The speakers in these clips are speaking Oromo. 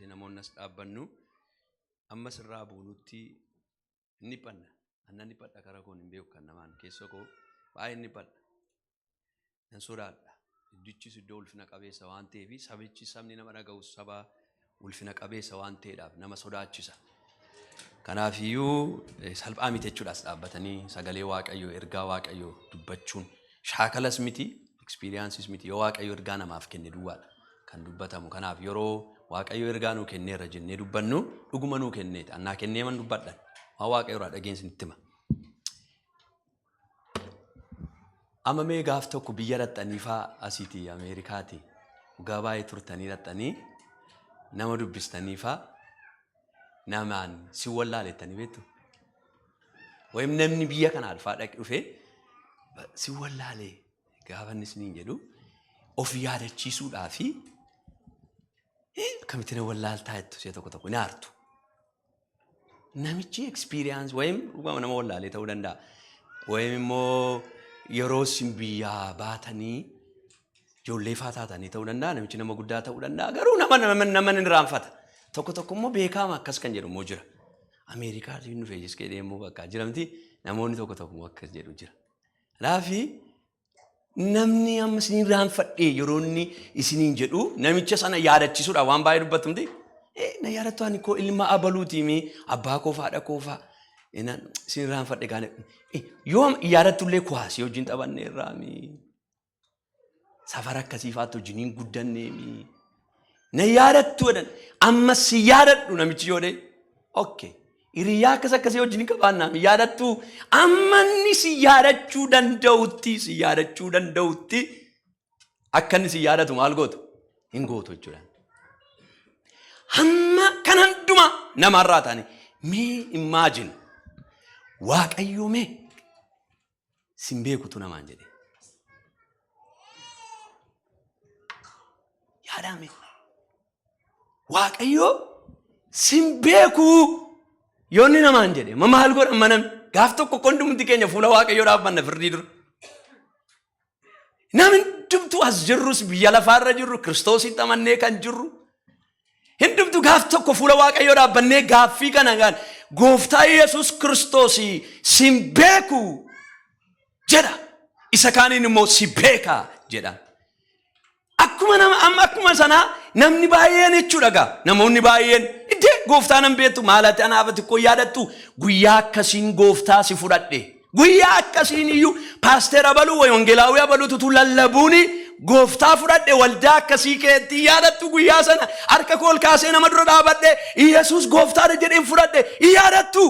Dabalatee namoonni as dhaabbannu amma sirraa buunutti hin dhiphanna. Annan dhiphadha karaa koon hin beeku kan namaan keessa koo baay'ee hin dhiphadha. Nan sodaadha. Iddichis iddoo ulfina qabeessa waan ta'eef sabichi sabni nama dhaga'u saba ulfina qabeessa waan ta'eedhaaf nama sodaachisa. Kanaafiyyuu salphaa miti jechuudhaas dhaabbatanii sagalee Waaqayyoo ergaa Waaqayyoo dubbachuun shaakalas miti experiences miti yoo Waaqayyo ergaa namaaf kenne duwwaadha kan dubbatamu. Kanaaf yeroo Waaqayyo ergaa nuu kenneerra jennee dubbannu dhuguma nuu kenneeti. Annaa kennee man dubbadhan waan Waaqayyo irraa dhageen isinitti hima. Amma mee gaaf tokko biyya dhaxxanii faa asiiti Ameerikaati dhugaa baay'ee turtanii dhaxxanii nama dubbistanii faa namaan si wallaalettanii beektu. Wayim namni biyya kana alfaa dhaqe dhufee si wallaalee gaafa inni isiniin jedhu of yaadachiisuudhaa fi akkamitti na wallaaltaa jettu si'a tokko tokko ni aartu. Namichi experience wayim dhugama nama wallaalee ta'uu danda'a. Wayim immoo yeroo isin biyyaa baatanii ijoollee faa taatanii ta'uu danda'a. Namichi nama guddaa ta'uu danda'a. Garuu nama nama nama ni irraanfata. Tokko tokko immoo beekaama akkas kan jedhu immoo jira. Ameerikaa siin dhufee jedhee immoo bakka jiramti namoonni tokko tokko immoo akkas jedhu jira. Kanaafi namni amma isin irraanfadhe yeroo inni isiniin jedhu namicha sana yaadachiisuudha waan baay'ee dubbattu miti. Na yaadattu ani koo ilma abaluutii mi abbaa koo haadha koo fa'a. Isin irraanfadhe gaane. Yoo yaadattu illee kuwaasii wajjin taphanne irraa mi. Safara akkasii fa'aatti wajjin hin guddanne mi. Na yaadattu jedhan amma si yaadadhu namichi yoo ta'e. Okay. Hiriyaa akkas akkasii wajjin hin qabaannaa mi yaadattu amma inni si yaadachuu danda'utti si yaadachuu danda'utti akka inni si yaadatu maal gootu hin gootu jechuudha. Hamma kan hundumaa namarraa ta'ani mee imagine Waaqayyo mee sin beekutu namaan jedhe. Yaadaa mee. Waaqayyo sin beeku yoo inni namaan jedhe ma maal godhan manami gaaf tokko qondumti keenya fuula Waaqayyoo dhaabbanna firdii dura. Namni hundumtuu as jirrus biyya lafaarra jirru Kiristoositti amannee kan jirru hundumtuu gaaf tokko fuula Waaqayyoo dhaabbannee gaaffii kana gaan gooftaa Yesuus Kiristoos sin beeku jedha. Isa kaaniin immoo si beeka jedha. Akkuma nama amma akkuma sanaa namni baay'een jechuudha gaa namoonni baay'een iddee gooftaa nan beektu maalati anaaf ati koo yaadattu guyyaa akkasiin gooftaa si fudhadhe guyyaa akkasiin iyyuu paasteer abaluu wayi wangeelaawii abaluutu utuu lallabuuni gooftaa fudhadhe waldaa akkasii keetti yaadattu guyyaa sana harka koo ol kaasee nama dura dhaabadhe Iyyasuus gooftaadha jedheen fudhadhe yaadattu.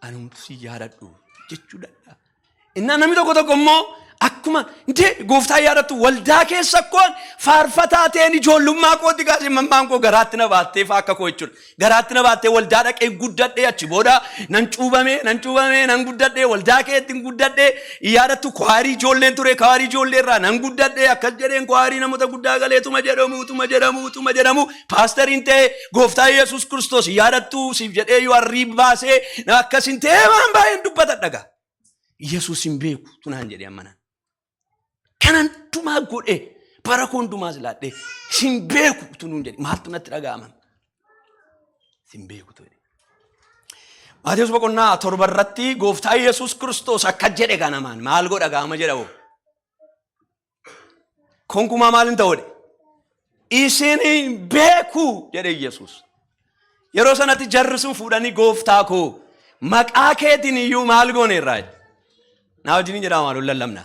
Anumtu si yaadadhu jechuu danda'a. Innaa namni tokko tokko immoo akkuma intee gooftaa yaadattu waldaa keessa koon faarfataa ta'een ijoollummaa kootti kaasee mammaan koo garaatti na baattee faa akka koo jechuudha. Garaatti na baattee waldaa dhaqee guddadhee achi booda nan cuubamee nan cuubamee nan guddadhee waldaa keetti hin guddadhee yaadattu kwaarii ijoolleen ture kwaarii ijoollee irraa nan guddadhee akkas jedheen kwaarii namoota guddaa galeetuma jedhamu utuma jedhamu utuma jedhamu Paasteriin ta'e gooftaa Yesuus Kiristoos yaadattuu siif jedhee yoo arrii baasee akkasin ta'e waan baay'een dubbata dhagaa. Yesuus hin beeku tunaan jedhee ammanaan. Kanan hundumaa godhe bara koo hundumaas laadhee hin beeku tunuun jedhe maaltu natti dhaga'ama. Hin beeku ture. Maatewos boqonnaa 7 irratti gooftaa Yesuus Kiristoos akka jedhe kanamaan maal godha gaama jedha hoo. Konkumaa maal hin ta'u jedhe. Isin hin beeku jedhe Yesuus. Yeroo sanatti jarri sun fuudhanii gooftaa koo maqaa keetiin iyyuu maal goone irraa jedhe. Naa wajjin jedhaa maal lallabna.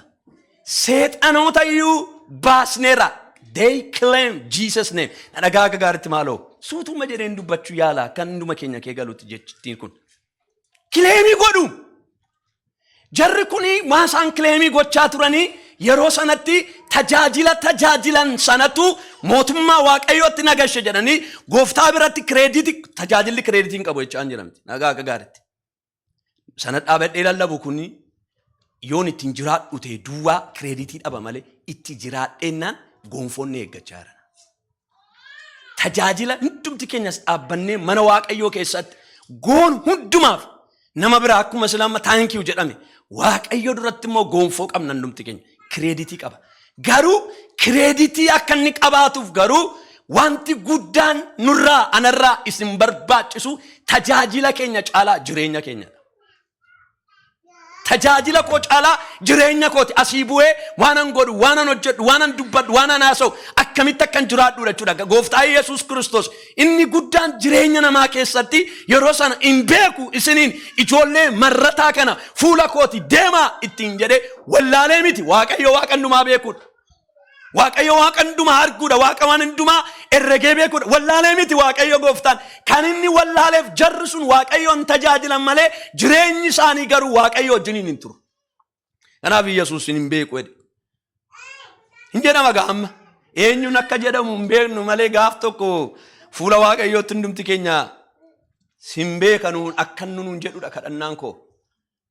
Seexanoota iyyuu baasneerra. They claim Jesus name. Na dhagaa akka gaariitti maaloo. Suutuma jedheen dubbachuu yaala kan hunduma keenya kee galuutti jechittiin kun. Kileemii godhu. Jarri kun waan isaan kileemii gochaa turanii yeroo sanatti tajaajila tajaajilan sanatu mootummaa waaqayyootti nagashe jedhanii gooftaa biratti kireeditii tajaajilli kireeditii hin qabu jechaa hin jiramti. Nagaa akka gaariitti. Sana dhaabadhee lallabu kun yoon ittiin jiraadhu ta'e duwwaa kireeditii dhaba malee itti jiraadheennaan gonfoonni eeggachaa jira. Tajaajila hundumti keenyas dhaabbannee mana Waaqayyoo keessatti goon hundumaaf nama biraa akkuma sila amma thank you jedhame Waaqayyo duratti immoo gonfoo qabna hundumti keenya kireeditii qaba. Garuu credit akka inni qabaatuuf garuu wanti guddaan nurraa, anarraa, isin barbaachisu tajaajila keenya caalaa jireenya keenyadha. Tajaajila koo caalaa jireenya kooti. Asii bu'ee waanan godhu, waanan hojjedhu, waanan dubbadhu, waanan haasa'u, akkamitti akkan jiraadhu jechuudha. Gooftaa Yesuus Kiristoos inni guddaan jireenya namaa keessatti yeroo sana hin beeku isiniin, ijoollee marrataa kana fuula kooti deemaa ittiin jedhee wallaalee miti. Waaqayyo Waaqa hundumaa beekuudha. Waaqayyo Waaqa hundumaa arguudha. Waaqa waan hundumaa herregee beekuudha. Wallaalee miti Waaqayyo gooftaan. Kan inni wallaaleef jarri sun Waaqayyoon tajaajilan malee jireenyi isaanii garuu Waaqayyo wajjiniin hin turu. Kanaaf Yesuus hin beeku jedhe. Hin jedhama gaa amma. Eenyuun akka jedhamu hin beeknu malee gaaf tokko fuula Waaqayyootti hundumti keenya sin beekanuun akka nuun jedhudha kadhannaan koo.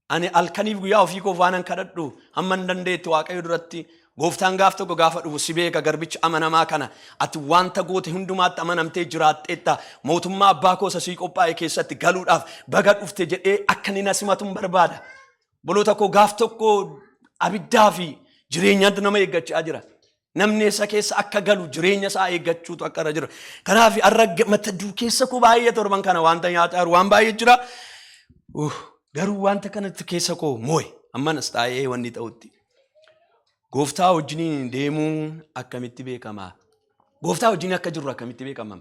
Ani halkaniif guyyaa ofii koof waanan kadhadhu hamma hin dandeetti Waaqayyo duratti, gooftaan gaaf tokko gaafa dhufu, si beeka, garbicha amanamaa kana, ati wanta goote hundumaatti amanamtee jiraatteetta, mootummaa abbaa koo isa sii qophaa'e keessatti galuudhaaf baga dhufte jedhee akka inni na simatu barbaada. Boloota koo, gaaf tokko abiddaa fi jireenyaatti nama eeggachaa jira. Namni eessa keessa akka galu jireenya isaa eeggachuutu akka irra jira. Kanaaf har'a mata duree keessa koo baay'ee torban kana wanta nyaataa jiru waan baay'ee jira. Garuu wanta kanatti keessa koo moo'e ammanas taa'ee wanni ta'utti. Gooftaa wajjiniin deemuun akkamitti beekama? Gooftaa wajjin akka jirru akkamitti beekama?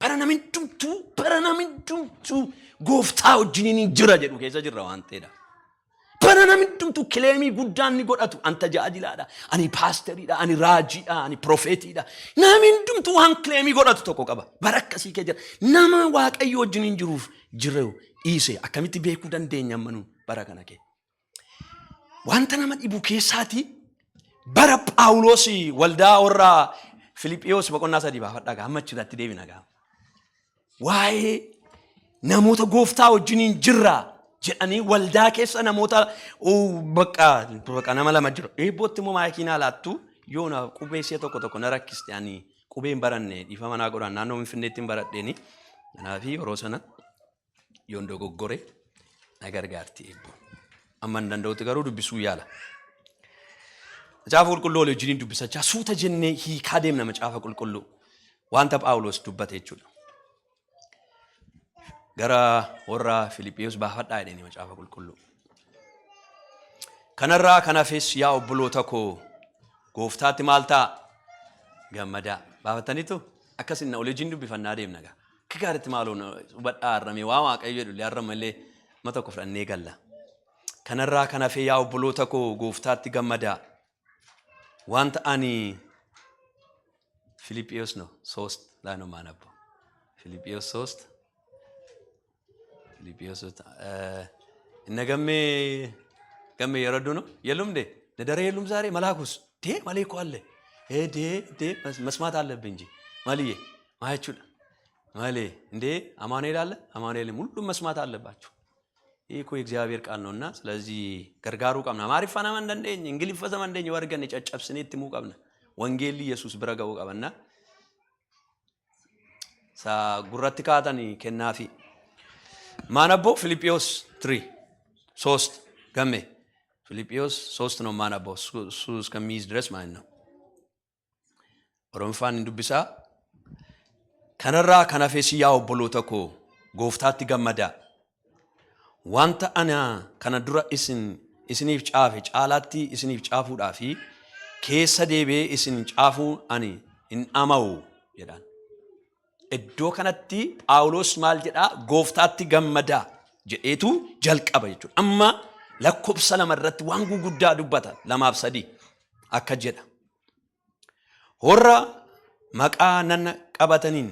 Bara namni hundumtuu gooftaa wajjiniin jira jedhu keessa jirra waan ta'edha. Bara namni hundumtuu claim guddaan ni godhatu. An tajaajilaadha, ani paasteriidha, ani raajiidha, ani profetiidha. Namni hundumtuu waan claim godhatu tokko qaba. Bara akkasii kee jira. Nama Waaqayyo wajjiniin jiruuf jiru dhiise akkamitti beekuu dandeenya amma nu bara kana kee? Wanta nama dhibu keessaati bara Phaawulos waldaa warra Filiphiyos boqonnaa 3 baafadhaa gaa, amma achirratti deebina gaa. Waa'ee namoota gooftaa wajjiniin jirra jedhanii waldaa keessa namoota bakka bakka nama lama jiru. Eebbootti immoo maayikii naa laattu yoo na qubee ishee tokko tokko na rakkiste, ani qubee hin baranne, dhiifama naa godhan, naannoo Finfinneetti hin baradheeni. Kanaaf yeroo sana yoon dogoggore na gargaarti eebboon. Amma hin danda'utti garuu dubbisuu yaala. Macaafa Qulqulluu walii wajjiniin dubbisachaa suuta jennee hiikaa deemna Macaafa Qulqulluu. Wanta Phaawulos dubbate jechuudha. Gara warra Filiphiyos baafadhaa jedhanii Macaafa Qulqulluu. Kanarraa kan hafes yaa obboloota koo, gooftaatti maal ta'a? Gammadaa. Baafataniitu akkasin na olii wajjin dubbifannaa deemna gaa. Akka gaariitti maaloo hubadhaa, har'amee waa Waaqayyo jedhu illee har'a malee ma tokko fudhannee galla. Kanarraa kan hafe yaa obboloota koo, gooftaatti gammadaa. Wanta ani Filiphiyos ነው 3 ላይ ነው የማነበው። ፊልጵዮስ 3፣ ፊልጵዮስ 3። እነ ገሜ ገሜ እየረዱ ነው። የሉም እንዴ? ነደረ የሉም ዛሬ። መላኩስ ዴ መሌ እኮ አለ ዴ ዴ መስማት አለብህ እንጂ መልዬ ማያችሁ መሌ እንዴ አማኑኤል አለ፣ አማኑኤልም ሁሉም መስማት አለባችሁ። ይህ እኮ የእግዚአብሔር ቃል ነውና ስለዚህ gargaaruu qabna. Amaariffa nama hin dandeenye, Ingiliffa sama hin dandeenye warganne caccabsinee itti himuu qabna. Wangeelli Yesuus bira ga'uu qabanna. Sa gurratti kaatanii kennaafi. ማነበው ፊልጵዎስ 3 3። ገሜ ፊልጵዎስ 3 ነው ማነበው እሱ እስከሚይዝ ድረስ ማለት ነው። Oromoffaan hin dubbisaa. Kanarraa kan hafes yaa obboloota koo, gooftaatti gammadaa. Wanta ana kana dura isin isiniif caafe caalaatti isiniif caafuudhaa fi keessa deebi'ee isin caafuu ani hin dhama'u jedhaan. Iddoo kanatti Phaawulos maal jedhaa? Gooftaatti gammadaa jedheetu jalqaba jechuudha. Amma lakkoofsa 2 irratti waan guguddaa dubbata, 2f 3 akka jedha. Warra maqaa nana qabataniin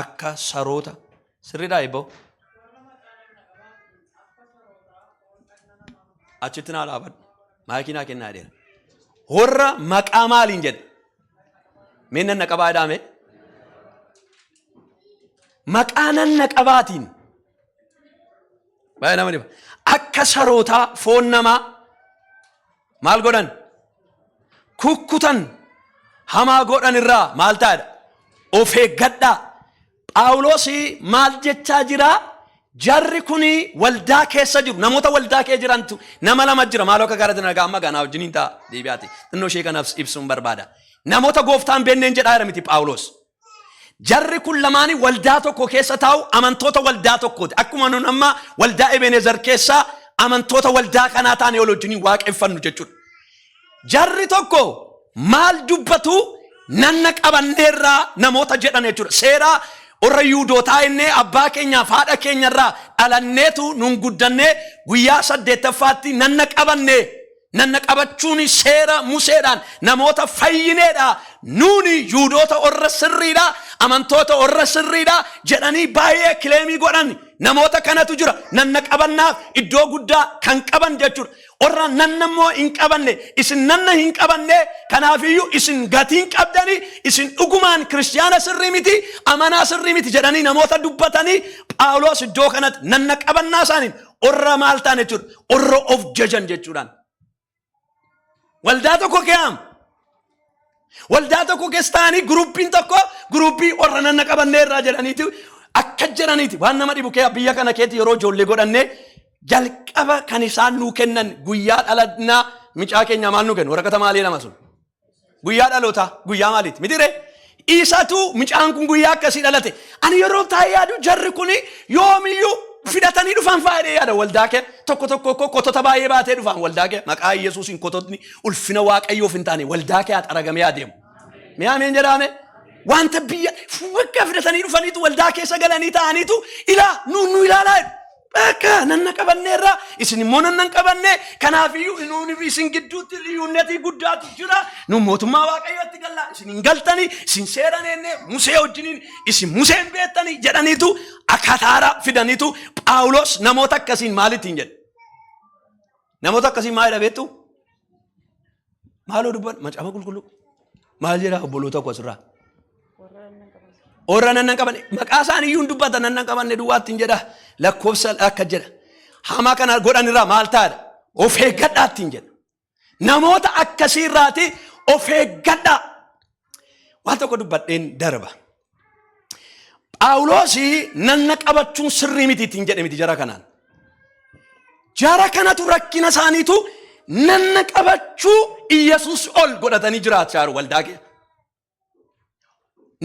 akka saroota sirriidhaa eebboo. Achitti naa dhaabadhu. Maayikii naa kennaa jedheera. Warra maqaa maaliin jedha? Mee nanna qabaa jedhaame? Maqaa nanna qabaatiin. Baay'ee nama dhiba. Akka sarootaa foon namaa maal godhan? Kukkutan, hamaa godhan irraa maal ta'edha? Of eeggadhaa. Phaawulos maal jechaa jira? Jarri kuni waldaa keessa jiru. Namoota waldaa kee jirantu nama lama jira. Maaloo akka gaara nagaa amma ganaa wajjiniin ta'a deebi'aati. Xinnoo ishee kanaaf ibsuun barbaada. Namoota gooftaan beenneen jedhaa jira miti Phaawulos. Jarri kun lamaanii waldaa tokko keessa taa'u, amantoota waldaa tokkooti. Akkuma nun amma waldaa Ebenezer keessaa amantoota waldaa kanaa taane wal wajjiniin waaqeffannu jechuudha. Jarri tokko maal dubbatu? Nanna qabanneerraa namoota jedhan jechuudha. Seera warra Yuudootaa innee abbaa keenyaaf haadha keenyarraa dhalanneetu nun guddannee guyyaa saddeettaffaatti nanna qabanne. Nanna qabachuun seera Museedhaan namoota fayyineedha. Nuuni Yuudoota warra sirriidha, amantoota warra sirriidha jedhanii baay'ee claim godhan. Namoota kanatu jira. Nanna qabannaaf iddoo guddaa kan qaban jechuudha. Warra nanna immoo hin qabanne, isin nanna hin qabanne, kanaafiyyuu isin gatii hin qabdanii, isin dhugumaan kiristiyaana sirrii miti, amanaa sirrii miti jedhanii namoota dubbatanii, Phaawulos iddoo kanatti nanna qabannaa isaaniin warra maal ta'an jechuudha? Warra of jajan jechuudhaan. Waldaa tokko keeyam. Waldaa tokko keessa ta'anii groupiin tokko group warra nanna qabanneerraa jedhaniiti akka jedhaniiti. Waan nama dhibu kee biyya kana keetti yeroo ijoollee godhannee jalqaba kan isaan nuu kennan guyyaa dhalannaa micaa keenya maal nuu kennu? Waraqata maalii lama sun? Guyyaa dhalootaa guyyaa maaliiti mitiree? Isatu micaan kun guyyaa akkasii dhalate. Ani yeroo taa'ee yaadu, jarri kun yoomiyyuu fidatanii dhufan faayidee yaada. Waldaa kee tokko tokko tokko kotota baay'ee baatee dhufan. Waldaa kee maqaa Yesuusiin kototni ulfina Waaqayyoof hin taane waldaa kee haa xaragamee adeemu. Mee ameen jedhame. Wanta biyya bakka fidatanii dhufaniitu waldaa keessa galanii ta'aniitu ilaa nu ilaalaa jedhu. Bakka nanna qabanneerra, isin immoo nanna hin qabanne, kanaafiyyuu nuuni fi isin gidduutti liyuunnetii guddaatu jira. Nu mootummaa Waaqayyootti galla, isin hin galtanii, isin seera neenne Musee wajjiniin, isin Museen beektanii jedhaniitu akataara fidaniitu. Phaawulos namoota akkasiin maalittiin jedhe? Namoota akkasiin maalidha beektu? Maaloo dubban macaafa qulqulluu maal jedha obboloota koo asirraa? Warra nannan qaban maqaa isaanii iyyuu hin dubbata. Nannan qabanne duwwaatti hin jedha. Lakkoofsa akka jedha. Hamaa kana godhan irraa maal taadha? Of eeggadhaa ittiin jedha. Namoota akkasii irraati of eeggadhaa. Waan tokko dubbadheen darba. Phaawulosi nanna qabachuun sirrii miti ittiin jedhe miti jara kanaan. Jara kanatu rakkina isaaniitu nanna qabachuu Iyyasuus ol godhatanii jiraachaa jiru waldaa keessa.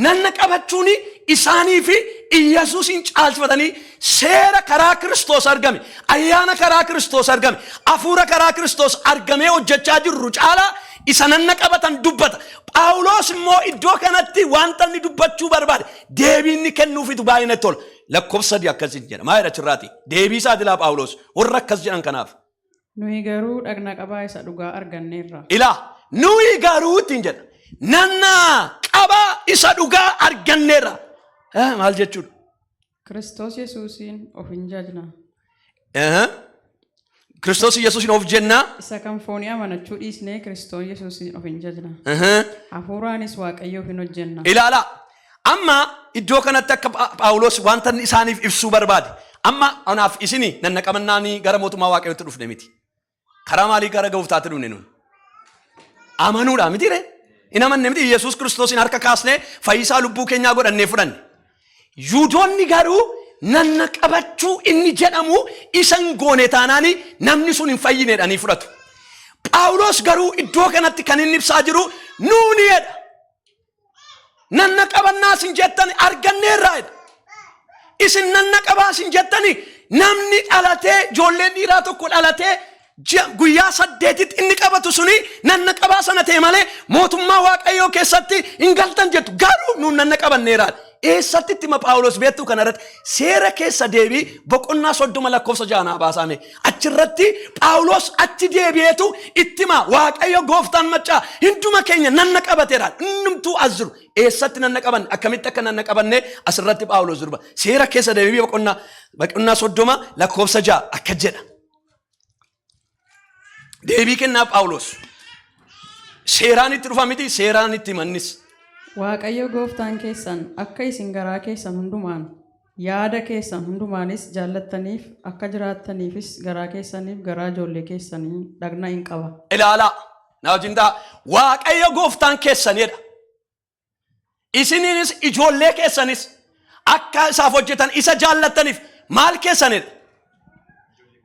Nanna qabachuun isaanii fi Iyyasuusin caalchifatanii seera karaa Kiristoos argame, ayyaana karaa Kiristoos argame, hafuura karaa Kiristoos argamee hojjechaa jirru caalaa isa nanna qabatan dubbata. Phaawulos immoo iddoo kanatti wanta inni dubbachuu barbaade deebii inni kennuufitu baay'ee natti tola. Lakkoofsa 3 akkasiin jedha. Maal jedha achirraati? Deebii isaa dilaa Phaawulos warra akkas jedhan kanaaf. Nuyi garuu dhagna qabaa isa dhugaa arganneerra. Ilaa, nuyi garuu ittiin jedha. Nanna qabaa isa dhugaa arganneerra. Maal jechuudha? Kiristoos Yesuusiin of hin jajna. Kiristoos Yesuusin of jennaa. Isa kan foonii amanachuu dhiisnee Kiristoos Yesuusiin of hin jajna. Hafuuraanis Waaqayyoof hin hojjenna. Ilaalaa. Amma iddoo kanatti akka Phaawulos wanta inni isaaniif ibsuu barbaade. Amma anaaf isini nanna qabannaanii gara mootummaa Waaqayyootti dhufne miti. Karaa maalii gara gooftaatti dhufne nun? Amanuudha miti ree? Hin amanne miti? Yesuus Kiristoosin harka kaasnee fayyisaa lubbuu keenyaa godhannee fudhanne. Yuudoonni garuu nanna qabachuu inni jedhamu isa hin goone taanaani namni sun hin fayyine jedhanii fudhatu. Phaawulos garuu iddoo kanatti kan inni ibsaa jiru nuuni jedha. Nanna qabannaa isin jettan arganneerraa jedha. Isin nanna qabaa isin jettani, namni dhalatee, ijoolleen dhiiraa tokko dhalatee ji'a guyyaa 8tti inni qabatu suni nanna qabaa sana ta'e malee mootummaa Waaqayyoo keessatti hin galtan jettu. Garuu nuun nanna qabanneeraa. Eessatti itti hima Phaawulos beektuu kanarratti? Seera keessa deebii boqonnaa 30 lakkoofsa 6 naa baasame. Achirratti Phaawulos achi deebi'eetu itti hima. Waaqayyo gooftaan maccaa hunduma keenya nanna qabateera. Hundumtuu as jiru. Eessatti nanna qabanne? Akkamitti akka nanna qabanne asirratti Phaawulos durba. Seera keessa deebii boqonnaa 30 lakkoofsa 6 akka jedha. Deebii kennaa Phaawulos. Seeraan itti dhufa miti, seeraan itti himannis. Waaqayyo gooftaan keessan akka isin garaa keessan hundumaan, yaada keessan hundumaanis jaallattaniif akka jiraattaniifis garaa keessaniif garaa ijoollee keessanii dhagna in qaba. Ilaalaa. Na wajjin ta'a. Waaqayyo gooftaan keessanidha. Isiniinis ijoollee keessanis akka isaaf hojjetan isa jaallattaniif Maal keessanidha?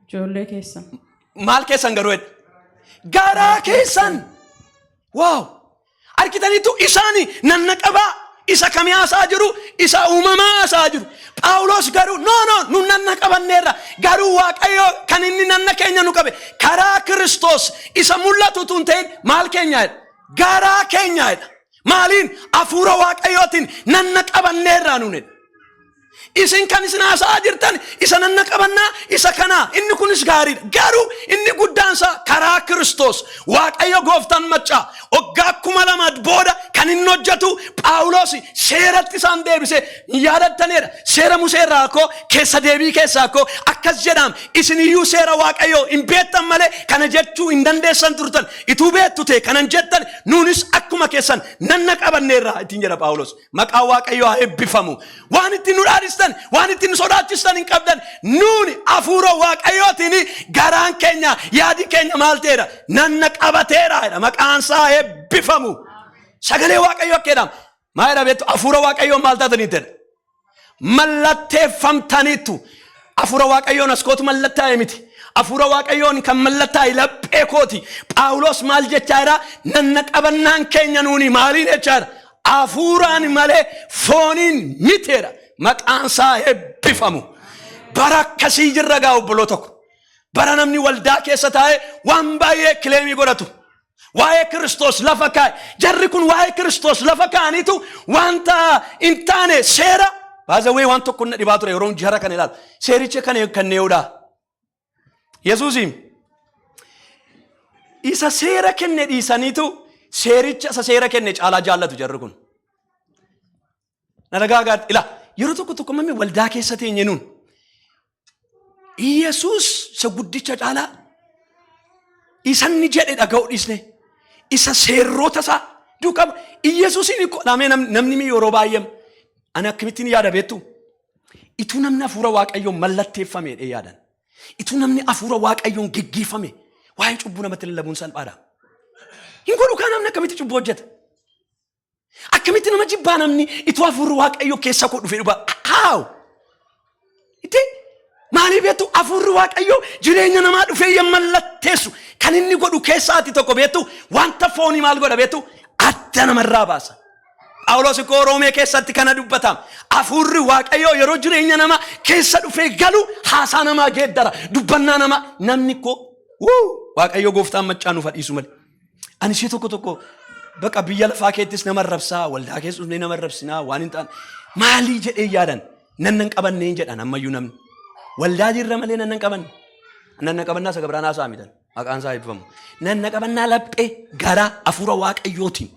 Ijoollee keessan. Maal keessan garuu jedha? Garaa keessan. Wow! Argitaniitu, isaani nanna qabaa isa kamii haasaa jiru? Isa uumamaa haasaa jiru. Phaawulos garuu, "No, no, nu nanna qabanneerra. Garuu Waaqayyo kan inni nanna keenya nu qabe karaa Kiristoos isa mul'atu tun ta'in maal keenya jedha? Garaa keenya jedha. Maaliin? Hafuura Waaqayyootiin nanna qabanneerraa nuun jedha. Isin kan isin haasa'aa jirtan isa nanna qabannaa isa kanaa, inni kunis gaariidha. Garuu inni guddaan isaa karaa Kiristoos Waaqayyo gooftaan maccaa waggaa 2000 booda kan inni hojjetu." Phaawulos seeratti isaan deebise hin yaadattaneedha. Seera Musee irraa koo keessa deebii keessaa koo akkas jedhaam: "Isin iyyuu seera Waaqayyoo hin beektan malee kana jechuu hin dandeessan turtan. Ituu beektu ta'e kanan jettan, nuunis akkuma keessan nanna qabanneerra," ittiin jedha Phaawulos. Maqaan Waaqayyoo haa eebbifamu. Waan ittiin nu dhaadhistan, waan ittiin nu sodaachistan hin qabdan. Nuuni hafuura Waaqayyootiin garaan keenya, yaadi keenya maal ta'eera? Nanna qabateera jedha. Maqaan isaa haa eebbifamu. Sagalee Waaqayyoo akka jedhamu. Maal jedha beektu? Hafuura Waaqayyoo maal taatanii jedha? Mallatteeffamtaniittu. Hafuura Waaqayyoon as kootu mallattaa'e miti. Hafuura Waaqayyoon kan mallattaa'e laphee kooti. Phaawulos maal jechaa jira? Nanna qabannaan keenya nuuni maaliin jechaa jira? Hafuuraan malee fooniin miteedha. Maqaan isaa eebbifamu. Bara akkasii jirra gaa, obboloo tokko. Bara namni waldaa keessa taa'ee waan baay'ee claim godhatu. Waa'ee Kiristoos lafa kaa'e. Jarri kun waa'ee Kiristoos lafa kaa'aniitu wanta hin taane seera. Baazawee, waan tokko na dhibaa ture yeroo jara kana ilaalu. Seericha kana kenneedha. Yesuusiin isa seera kenne dhiisaniitu seericha isa seera kenne caalaa jaallatu jarri kun. Na dhagaa gaadhi. Ilaa, yeroo tokko tokko mammi waldaa keessa teenye nuun Yesuus isa guddicha caalaa isanni jedhe dhaga'u dhiisne isa seerrota isaa duukaa Yesuusin lamee namni yeroo baay'ee ani akkamittiin yaada beektu? Ituu namni hafuura Waaqayyoon mallatteeffame jedhee yaadan, ituu namni hafuura Waaqayyoon geggeeffame, waa'ee cubbuu namatti lallabuun salphaadha. Hin godhu kaa. Namni akkamitti cubbuu hojjeta? Akkamitti nama jibbaa namni ituu hafuurri Waaqayyoo keessa koo dhufee dhuba? Haaw? Itti maaliif beektu? Hafuurri Waaqayyoo jireenya namaa dhufee yan mallatteessu kan inni godhu keessaati tokko beektu, wanta foonii maal godha beektu? Adda namarraa baasa. Phaawulos koo Roomee keessatti kana dubbata. Hafuurri Waaqayyoo yeroo jireenya namaa keessa dhufee galu haasaa namaa geeddara. Dubbannaa namaa namni koo wuu Waaqayyoo gooftaan maccaa nuuf dhiisu malee. Ani ishee tokko tokko baqa biyya lafaa keettis nama arrabsaa, waldaa keessa dhufnee nama arrabsinaa, waan hin taane maalii jedhee yaadan, nannan qabanneen jedhan ammayyuu namni. Waldaa jirra malee nannan qabanne. Nanna qabannaa isa gabiraan haasaa mitan. Maqaan isaa eebbifamu. Nanna qabannaa laphee garaa hafuura Waaqayyootiin.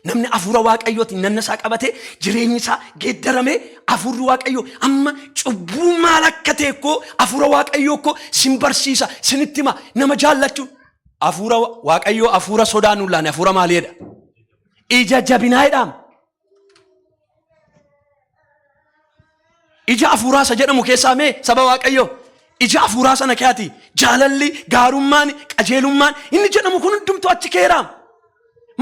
Namni hafuura Waaqayyootiin nanna isaa qabatee jireenyi isaa geeddaramee, hafuurri Waaqayyoo amma cubbuu maal akka ta'e koo hafuura Waaqayyoo koo sin barsiisa, sinitti hima. Nama jaallachuun hafuura Waaqayyoo hafuura sodaa nuun laane, hafuura maaliidha? Ija jabinaa jedhama. Ija hafuuraa isa jedhamu keessaa mee, saba Waaqayyoo, ija hafuuraa sana keeti jaalalli, gaarummaan, qajeelummaan inni jedhamu kun hundumtuu achi keeraam.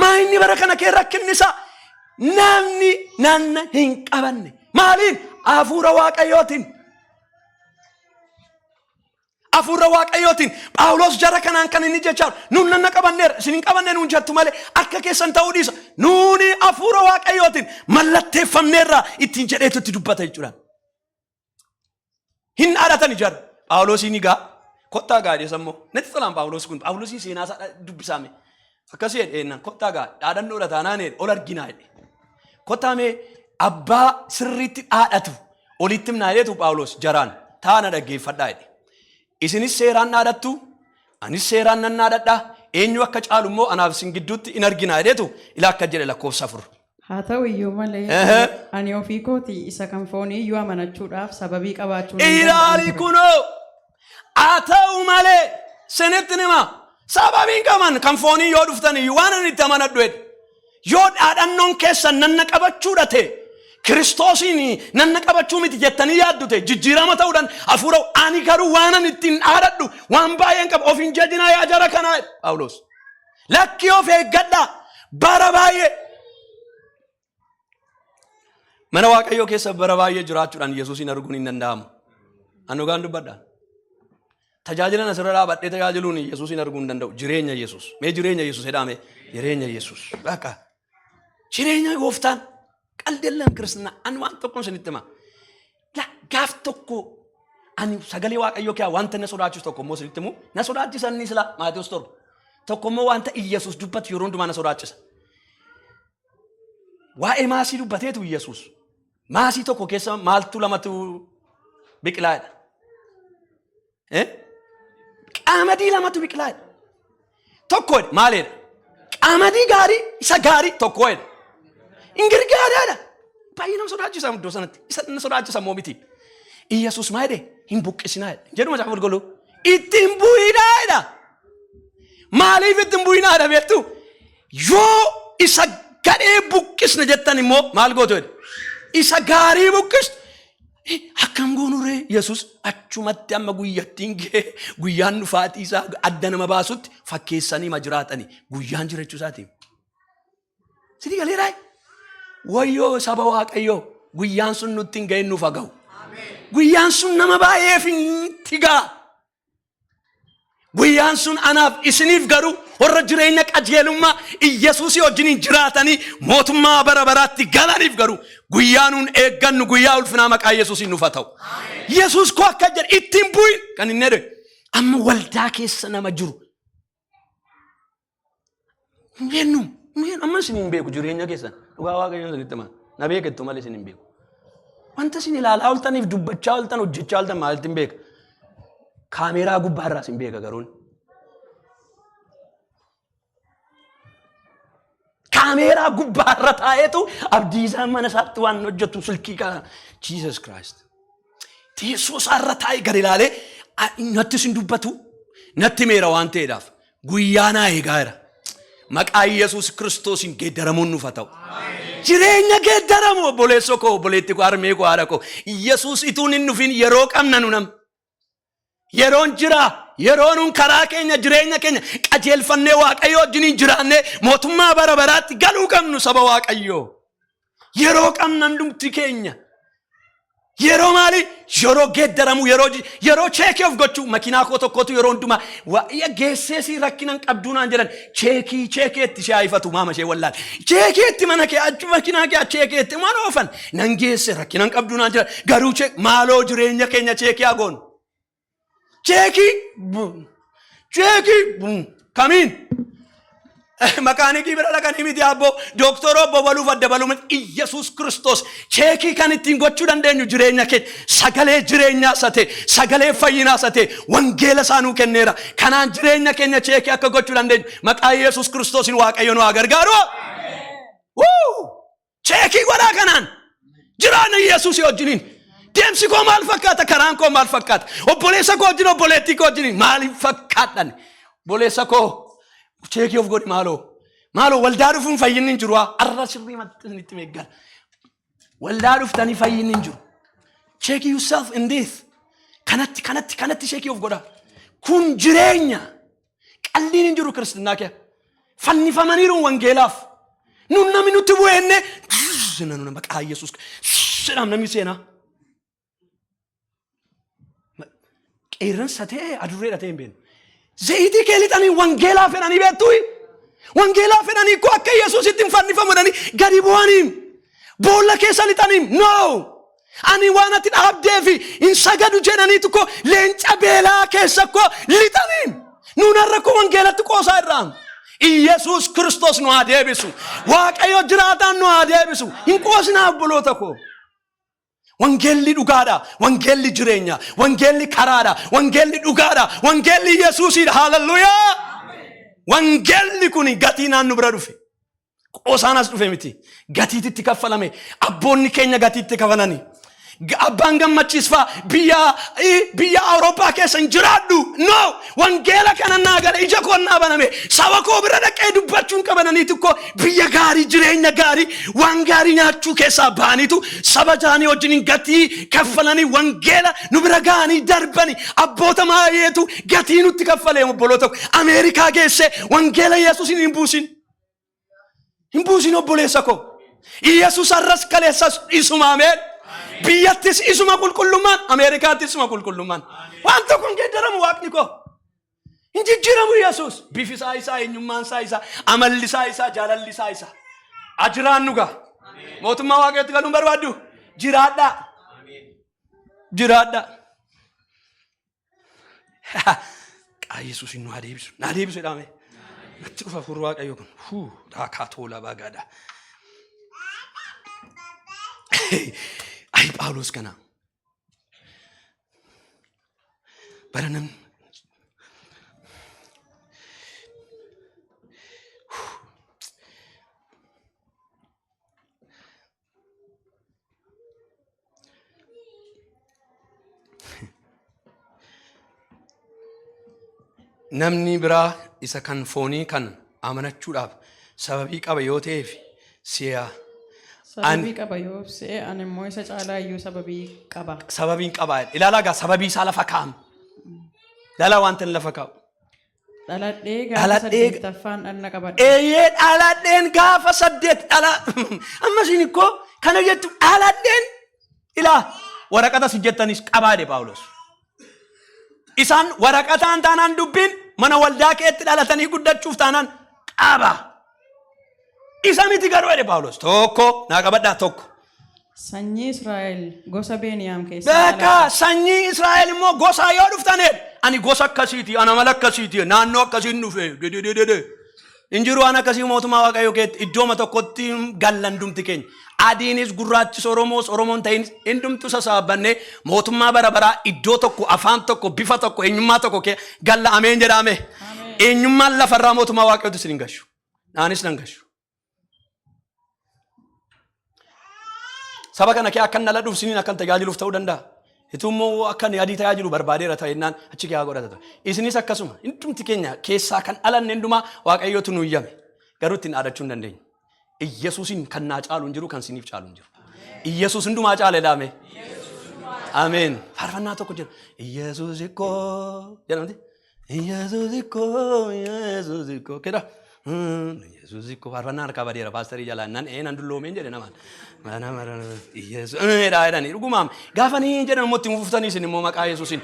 Maa inni bara kana kee rakkinni isaa namni nanna hin qabanne. Maaliin? Hafuura Waaqayyootiin. Hafuura Waaqayyootiin. Phaawulos jara kanaan kan inni jechaa, "Nuun nanna qabanneera, isin hin qabanne nuun jettu malee akka keessan ta'uu dhiisa. Nuuni hafuura Waaqayyootiin mallatteeffamneerra," ittiin jedheetu itti dubbata jechuudha. Hin dhaadhatan jara. Phaawulosiin egaa kottaa gaa jedhe sammoo. Natti tolaan Phaawulos kun. Phaawulosiin seenaa isaa dubbisaame. Akkasii jedhe eennan kottaa gaa, dhaadhannoodha taanaan jedhe, ol arginaa jedhe. Kottaa mee, abbaa sirriitti dhaadhatu olitti himnaa jedhetu Phaawulos jaraan taana dhaggeeffadhaa jedhe. "Isinis seeraan dhaadhattu, anis seeraan nan dhaadhadha, eenyu akka caalu immoo anaaf isin gidduutti in arginaa," jedhetu ilaa akka jedhe lakkoofsa 4. Haa ta'u iyyuu malee ani ofii kootii isa kan foonii iyyuu amanachuudhaaf sababii qabaachuu nan Ilaali danda'an ture. Kunoo, haa ta'u malee sinitti hima, sababiin qaban kan foonii yoo dhuftan iyyuu waan ani itti amanadhu jedhe. Yoo dhaadhannoon keessan nanna qabachuudha ta'e, Kiristoosiin nanna qabachuu miti jettanii yaaddu ta'e, jijjiirama ta'uudhaan hafuura, ani garuu waan ani ittiin dhaadhadhu waan baay'een qaba. Of hin jajinaa yaa jara kanaa jedhe Phaawulos. Lakkii, of eeggadhaa. Bara baay'ee mana Waaqayyoo keessa bara baay'ee jiraachuudhaan Yesuusin arguun hin danda'amu. Ani dhugaan dubbadha. Tajaajilan asirra dhaabadhee tajaajiluun Yesuusin arguu hin danda'u. Jireenya Yesuus. Mee jireenya Yesuus jedhame. Jireenya Yesuus. Bakka. Jireenya gooftaan. Qaldeellaan kiristinaa. Ani waan tokkoon isinitti hima. Gaaf tokko ani sagalee Waaqayyoo kiyaa wanta na sodaachisu tokko immoo isinitti himu. Na sodaachisa inni sila Maatewos 7. Tokko immoo wanta Iyyasuus dubbatu yeroo hundumaa na sodaachisa. Waa'ee maasii dubbateetu Iyyasuus. Maasii tokko keessa maaltu lamatu biqilaadha? Eh? Qamadii lamatu biqilaadha. Tokko maalidha? Qamadii gaarii isa gaarii tokkodha. Ingirgaadaadha. Baay'ee nama sodaachisa iddoo sanatti. Isa na sodaachisa immoo miti. Iyyasuus maal jedhe? Hin buqqisinaa jedhe. Jedhu macaafa qulqulluu. Itti hin bu'inaa jedha. Maaliif itti hin bu'inaa jedha beektu? Yoo isa gadhee buqqisne jettan immoo maal gootu jedhe? Isa gaarii buqqistu. Akkam goonu ree? Yesus achumatti amma guyyattiin ga'e guyyaan dhufaatii isaa adda nama baasutti fakkeessanii ma jiraatani guyyaan jiraachuu isaatiin. Sidii galeeraa? Wayyoo saba Waaqayyoo, guyyaan sun nutti hin ga'in, nuuf haa ga'u. Guyyaan sun nama baay'eef hin tigaa. Guyyaan sun anaaf isiniif garuu warra jireenya qajeelummaa Iyyasuusii wajjiniin jiraatanii mootummaa bara baraatti galaniif garuu guyyaa nuun eeggannu guyyaa ulfinaa maqaa Yesuusiin nuuf haa ta'u. Yesuus koo akka jedhe ittiin bu'in kan inni jedhe amma waldaa keessa nama jiru. Hin beeknu, amma isin hin beeku jireenya keessan, dhugaa Waaqayyoon isinitti hima, na beekettu malee isin hin beeku. Wanta isin ilaalaa ooltaniif dubbachaa ooltan, hojjechaa ooltan maalitti hin beeka. Kaameeraa gubbaarraa isin beeka garuun. Kaameeraa gubbaarra taa'eetu abdiisaan mana isaatti waan hojjetu silkii kana. Jesus Christ. Teessoo isaarra taa'ee gad ilaalee natti isin dubbatu natti meera waan ta'eedhaaf guyyaa naa eegaa jira. Maqaa Yesuus Kiristoosiin geeddaramuun nuuf haa ta'u. Jireenya geeddaramu, obboleessoo koo, obboleetti koo, harmee koo, haadha koo. Yesuus ituun hin dhufin yeroo qabna nu nam. Yeroon jira. Yeroo nun karaa keenya, jireenya keenya qajeelfannee Waaqayyo wajjiniin jiraannee mootummaa bara baraatti galuu qabnu, saba Waaqayyoo. Yeroo qabna hundumti keenya. Yeroo maali? Yeroo geeddaramu, yeroo check of gochuu. Makiinaa koo tokkotu yeroo hundumaa waa'ee geessee si rakkinan qabduu naan jedhan, check check itti ishee haifatu maama ishee wallaal. Check itti mana kee achi makiinaa kee check itti mana oofan nan geesse, rakkinan qabduu naan jedhan, garuu check. Maaloo jireenya keenya check haa goonu. Check check kamiin? Makaanikii bira dhaqanii miti abboo, dooktora obbo baluuf adda baluu miti. Iyyasuus Kiristoos check kan ittiin gochuu dandeenyu jireenya keenya sagalee jireenyaa isa ta'e, sagalee fayyinaa isa ta'e, wangeela isaa nuu kenneera. Kanaan jireenya keenya check akka gochuu dandeenyu maqaa Yesuus Kiristoosiin Waaqayyo nu haa gargaaru. Wuu! Check godhaa kanaan. Jiraanna Yesuus wajjiniin. Deemsi koo maal fakkaata? Karaan koo maal fakkaata? Obboleessa koo wajjin, obboleettii koo wajjiniin maaliif fakkaadhan? Obboleessa koo, check of godhi maaloo. Maaloo, waldaa dhufuun fayyinni hin jiru. Arra sirrii matti isinitti meeggala. Waldaa dhuftanii fayyinni hin jiru. Check yourself in this. Kanatti kanatti kanatti check of godha. Kun jireenya. Qalliin hin jiru kiristinnaa kee. Fannifamaniiru wangeelaaf. Nun namni nutti bu'eenne nanu maqaa Yesuus jedhaam namni seenaa. Qeerransa ta'e adurreedha ta'e hin beeknu. Zayitii kee lixanii wangeelaa fedhanii beektuu? Wangeelaa fedhanii koo akka Yesuusitti hin fannifamu jedhanii gadi bu'anii boolla keessa lixanii, no, ani waan ati dhaabdee fi hin sagadu jedhaniitu koo leenca beelaa keessa koo lixanii. Nuun har'a koo wangeelatti qoosaa irraa. Iyesuus Kiristoos nu haa deebisu. Waaqayyo jiraataan nu haa deebisu. Hin qoosinaa, obboloota koo. Wangeelli dhugaadha. Wangeelli jireenya. Wangeelli karaadha. Wangeelli dhugaadha. Wangeelli Yesuusidha. Haalelluyaa! Wangeelli kun gatii naannu bira dhufe. Qoosaan as dhufe miti. Gatiititti kaffalame. Abboonni keenya gatiitti kafalani. Abbaan gammachiisfaa biyya Awurooppaa keessa hin jiraadhu. No! Wangeela kana naa gale, ija koo naa baname. Saba koo bira dhaqee dubbachuun qabananiitu koo biyya gaarii, jireenya gaarii, waan gaarii nyaachuu keessaa ba'aniitu saba isaanii wajjiniin gatii kaffalanii wangeela nu bira ga'anii darbani. Abboota baay'eetu gatii nutti kaffalee, obboloota koo. Ameerikaa geessee wangeela Yesuus hin buusin. Hin buusin, obboleessa koo. Yesuus har'as kaleessas isuma, ameen. Biyyattis isuma qulqullummaan, Ameerikaattis isuma qulqullummaan. Waan tokko hin geeddaramu waaqni koo. Hin jijjiiramu Yesuus. Bifi isaa isaa, eenyummaan isaa isaa, amalli isaa isaa, jaalalli isaa isaa. Ajiraannu gaa. Mootummaa Waaqayyootti galuun barbaaddu? Jiraadhaa. Jiraadhaa. Qaa Yesuus nu haa deebisu. Naa deebisu jedhame. Natti dhufa hafuurri Waaqayyoo kun. Huu raakaa tola baagaadha. Ayi Phaawulos kana. Bara namni Namni biraa isa kan foonii kan amanachuudhaaf sababii qaba yoo ta'eef si'a Sababii qaba yoo se'e, ani immoo isa caalaa iyyuu sababii qaba. Sababiin qaba. Ilaalaa gaa, sababii isaa lafa kaa'ama. Ilaalaa wanta inni lafa kaa'u. Dhaladhee gaafa saddeettaffaan dhagna qabadhe. Eeyyee, dhaladheen gaafa saddeet dhala. Amma isin ikkoo kana jettu, dhaladheen ilaa waraqata si jettanis qabaa jedhe Phaawulos. Isaan waraqataan taanaan dubbiin mana waldaa keetti dhalatanii guddachuuf taanaan qaba. Isa miti garuu jedhe Phaawulos. Tokko naa qabadhaa, tokko. Sanyii Israa'el gosa Beeniyaam keessaa Beekaa dhaladhe. sanyii Israa'el immoo gosaa yoo dhuftan jedhe, ani gosa akkasiiti, ana mala akkasiiti, naannoo akkasiin dhufe dedededede. Hin jiru waan akkasii mootummaa Waaqayyoo keetti. Iddooma tokkotti gallan dumti keenya. Adiinis gurraachis, Oromoos Oromoon ta'inis, hundumtu sassaabannee mootummaa bara baraa iddoo tokko, afaan tokko, bifa tokko, eenyummaa tokko kee galla. Ameen jedhame. Eenyummaan lafarraa mootummaa Waaqayyootti isin hin gashu. Naanis nan gashu. Saba kana kee akkan dhaladhuuf siniin akkan tajaajiluuf ta'uu danda'a. Ituu immoo akka ani adii tajaajilu barbaadeera ta'ennaan achi kee haa godhata ture. Isinis akkasuma hundumti keenya keessaa kan dhalanne hundumaa Waaqayyootu nu iyyame. Garuu ittiin dhaadachuu hin dandeenyu. Iyyasuusin kan naa caalu hin jiru, kan siniif caalu hin jiru. Iyyasuus hundumaa caala jedhame. Ameen. Faarfannaa tokko jira. Iyyasuus ikkoo jedhamti. Iyyasuus ikkoo, Iyyasuus ikkoo kedha. Iyyasuus ikkoo faarfannaa harkaa badeera paasterii jalaa nan nan dulloomeen jedhe namaan. Mana mara Iyyasuus jedhaa jedhanii dhugumaam gaafa ni jedhan immoo itti fuftanii isin immoo maqaa Yesuusin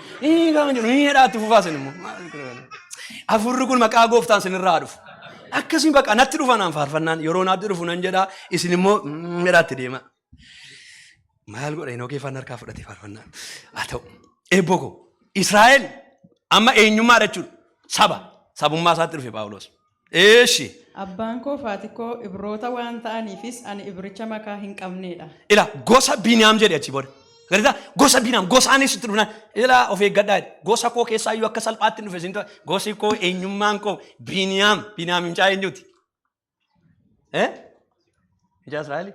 gaafa jedhu ni jedhaa itti fufaa isin immoo. Hafuurri kun maqaa gooftaan isinirraa dhufu. Akkasiin bakka natti dhufa naan faarfannaan yeroo naatti dhufu nan jedhaa, isin immoo jedhaa itti deema. Maal godha, Henookee faana harkaa fudhate faarfannaa. Haa ta'u. Eebboo koo. Israa'el amma eenyummaa jechuudha. Saba. Sabummaa isaatti dhufe Phaawulos. Eeshi. Abbaan koo fi haati koo Ibroota waan ta'aniifis ani Ibricha makaa hin qabneedha. Ila gosa Biniyaam jedhe achi booda. Garita gosa Biniyaam gosaanis itti dhufnaan ilaa of eeggadhaa jedhe. Gosa koo keessaa iyyuu akka salphaatti hin dhufe isin to'a. Gosi koo, eenyummaan koo Biniyaam. Biniyaam mucaa eenyuti? Eh? Mucaa Israa'eli?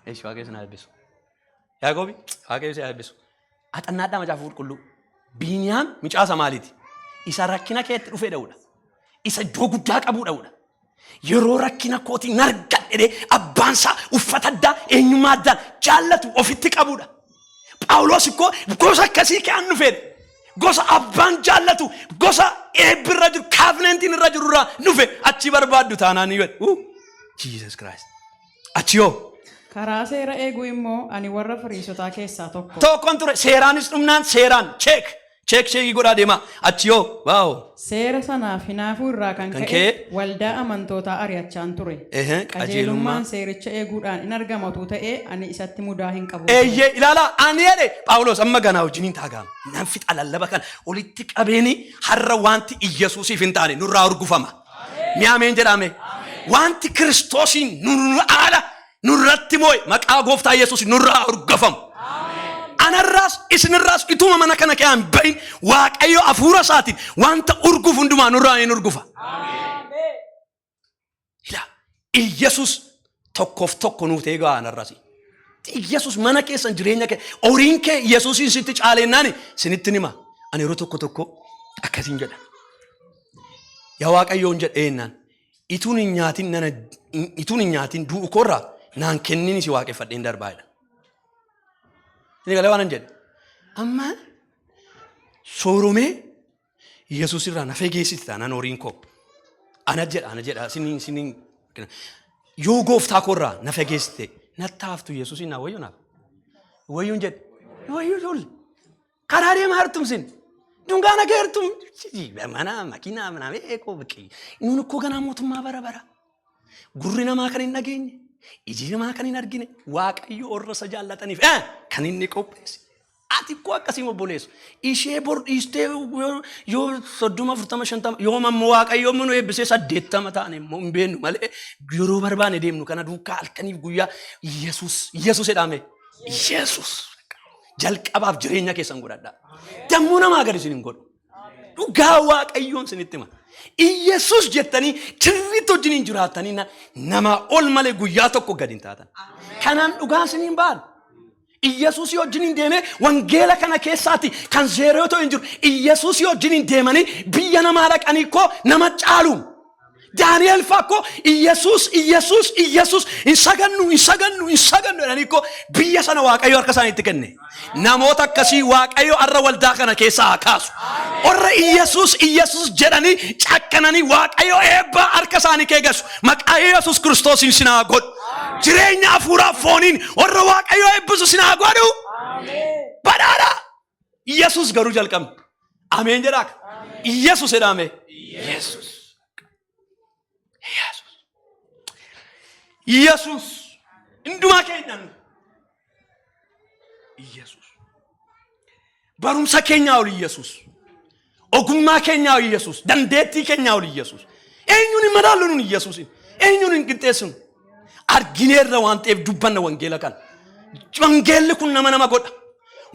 Eeshi, Waaqayyo isin haa eebbisu. Yaaqoobi, Waaqayyo isin haa eebbisu. Axannaadhaa macaafa qulqulluu. Biniyaam mucaa isa maaliiti? Isa rakkina keetti dhufee dha'uudha. Isa iddoo guddaa qabuu dha'uudha. Yeroo rakkina kootii nargadhe jedhee abbaan isaa uffata addaa, eenyummaa addaan jaallatu ofitti qabuudha. Phaawulos ikkoo gosa akkasii ke'an dhufeen, gosa abbaan jaallatu, gosa eebbi irra jiru, covenantiin irra jiru irraa dhufe. Achi barbaaddu taanaan ni jedhu. Jesus Christ. Achi yoo Karaa seera eeguu immoo ani warra Fariisotaa keessaa tokko. Tokkon ture. Seeraanis dhumnaan seeraan check check checkii godhaa deemaa. Achi yoo waaw. Seera sanaaf hinaafuu irraa kan kan ka'e waldaa amantootaa ari'achaan ture. Qajeelummaan Qajeelummaan seericha eeguudhaan in argama utuu ta'ee, ani isatti mudaa hin qabu ture. Eeyyee, ilaalaa, ani jedhe Phaawulos amma ganaa wajjiniin taagaama. Nan fixa lallaba kana olitti qabeeni. Har'a wanti Iyyasuusiif hin taane nurraa urgufama. Mee ameen jedhame. Wanti Kiristoosiin nurra aala nurratti moo'e maqaa gooftaa Yesuus nurraa urgafamu. Anarraas isinirraas ituma mana kana keessaa hin bahin Waaqayyo hafuura isaatiin wanta urgufu hundumaa nurraa hin urgufa. Ilaa, Iyyasuus tokkoof tokko nuuf ta'ee gahaa anarraas. Iyyasuus mana keessan, jireenya kee, horiin kee Iyyasuusiin sitti caaleennaani sinitti nima. Ani yeroo tokko tokko akkasiin jedha. Yaa Waaqayyoon jedheennaan ituun hin nyaatin nana ituun hin nyaatin du'u koorraa naan kennin si waaqeffadheen darbaa jedha. Inni galee waan hin jedhe. Amma sooromee Yesuus irraa na fageessiti taanaan horiin koo. Ana jedha, ana jedha, siniin siniin yoo gooftaa koorraa na fageessite natti haftu Yesuusiin naa wayyo naaf. Wayyuun jedhe. Wayyuu ijoollee. Karaa deemaa jirtum sin. Dunkaana kee jirtum. Mana makiinaa mana eekoo biqii. Nuun ikkoo ganaa mootummaa bara bara. Gurri namaa kan hin dhageenye, iji namaa kan hin argine, Waaqayyo warra isa jaallataniif kan inni qopheesse. Ati ikkoo akkasii obboleessu. Ishee bor dhiistee yoo 30, 40, 50, yoo ammoo Waaqayyo immoo nu eebbisee 80 ta'an immoo hin beeknu malee, yeroo barbaane deemnu kana duukaa halkaniif guyyaa Yesuus, Yesuus jedhame. Yesuus jalqabaaf jireenya keessan godhadhaa. Dammuu namaa gadi isin hin godhu. Dhugaa Waaqayyoon isinitti hima. Iyesuus jettanii sirriitti wajjiniin jiraatanii namaa ol malee guyyaa tokko gadi hin taatan. Kanaan dhugaa isiniin ba'an. Iyesuusii wajjiniin deemee wangeela kana keessaatti kan zeeroo ta'u hin jiru. Iyesuusii wajjiniin deemanii biyya namaa dhaqanii koo nama caalu. Daani'el fa'aa koo Iyesuus, Iyesuus, Iyesuus, hin sagannu, hin sagannu, hin sagannu jedhanii koo biyya sana Waaqayyo harka isaaniitti kenne. Namoota akkasii Waaqayyo har'a waldaa kana keessaa haa kaasu. Warra Iyesuus, Iyesuus jedhanii cakkananii Waaqayyo eebba harka isaanii keegassu. Maqaa Iyesuus Kiristoosiin sin haa godhu. Jireenya hafuuraa fooniin warra Waaqayyo eebbisu sin haa godhu. Badhaadha. Iyesuus garuu jalqabne. Ameen jedhaa. Iyesuus jedhame. Iyesuus. Iyesuus. Iyesuus. Hundumaa keenyaan. Iyesuus. Barumsa keenyaa ol Iyesuus. Ogummaa keenyaa ol Iyesuus. Dandeettii keenyaa ol Iyesuus. Eenyuun hin madaallu nun Iyesuusin. Eenyuun hin qixxeessinu. Argineerra waan ta'eef dubbanna wangeela kana. Wangeelli kun nama nama godha.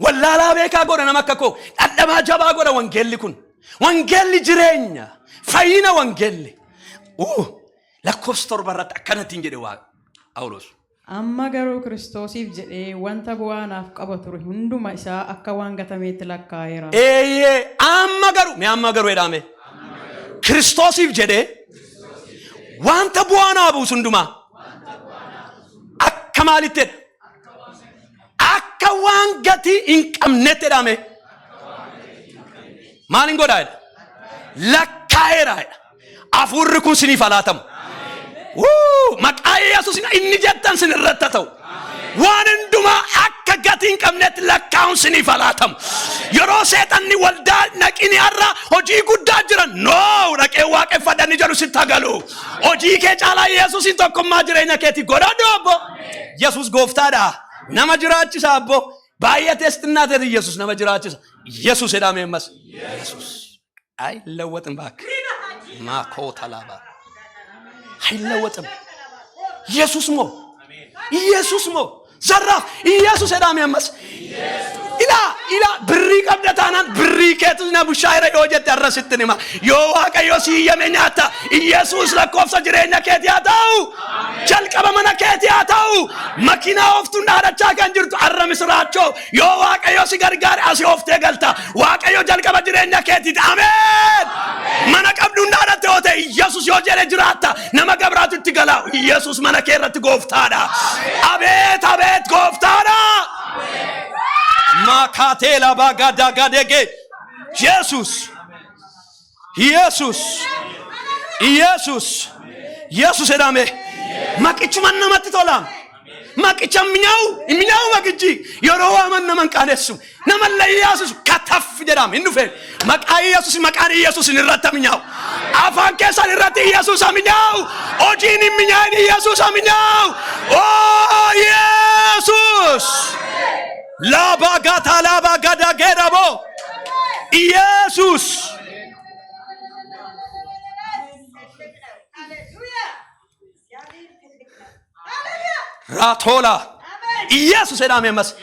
Wallaalaa beekaa godha nama akka koo. Dhadhabaa jabaa godha wangeelli kun. Wangeelli jireenya. Fayyina wangeelli. Lakkoofsa 7 irratti akkanattiin jedhe Waaqa. Phaawulos. Amma garuu Kiristoosiif jedhee wanta bu'aa naaf qaba ture hunduma isaa akka waan gatameetti lakkaa'eera. Eeyyee, amma garuu, mee amma garuu jedhame. Kiristoosiif jedhee wanta bu'aa naa buusu hundumaa akka maalitti jedha? Akka waan gatii hin qabnetti jedhame. Maal hin godhaa jedha? Lakkaa'eera jedha. Hafuurri kun siniif haa laatamu. Wuu! Maqaa Yesuus inni jettan sin irratti haa ta'u. Waan hundumaa akka gatii hin qabnetti lakkaa'uun siniif haa laatamu. Yeroo seexanni waldaa naqini har'a hojii guddaa jiran noo dhaqee waaqeffadha inni jedhu sitti haa galu. Hojii kee caalaa Yesuusin tokkummaa jireenya keetii godhadhu obbo. Yesuus gooftaadha. Nama jiraachisa abbo. Baay'atees xinnaatees Yesuus nama jiraachisa. Yesuus jedhame ammas. Yesuus. አይለወጥም እባክህ ማኮታ ላባ አይለወጥም። ኢየሱስ ሞ ኢየሱስ ሞ ዘራፍ ኢየሱስ jedhame ammas. Ilaa, ilaa, birrii qabda taanaan birrii keetu na bushaayira yoo jette har'a sitti hima. Yoo Waaqayyo si hiyyame nyaatta. Iyesuus lakkoofsa jireenya keetii haa ta'u. Jalqaba mana keetii haa ta'u. Makiinaa ooftuun dhaadachaa kan jirtu har'a misiraachoo. Yoo Waaqayyo si gargaare asii ooftee galta. Waaqayyo jalqaba jireenya keetiiti. Ameen. Mana qabduun dhaadatte yoo ta'e, Iyesuus yoo jedhe jiraatta. Nama gabraatu itti gala. Iyesuus mana kee irratti gooftaadha. Abeet, abeet, gooftaadha. Maakaateela baagadagadege. Yesus. Yesus. Yesus. Yesus jedhame. Maqichuma namatti tola. Maqicha mi'aawu, mi'aawu maqichi yeroo waaman nama hin qaanessu. Nama layyaasisu kataf jedhama hin dhufe. Maqaa Yesus, maqaan Yesus irratti mi'aawu. Afaan keessan irratti Yesus mi'aawu. Hojiin hin mi'aawin Yesus mi'aawu. Oh Yesus. Laaba gata laaba gada gedabo. Yesus. Raatola. Iyesus jedhame ammas.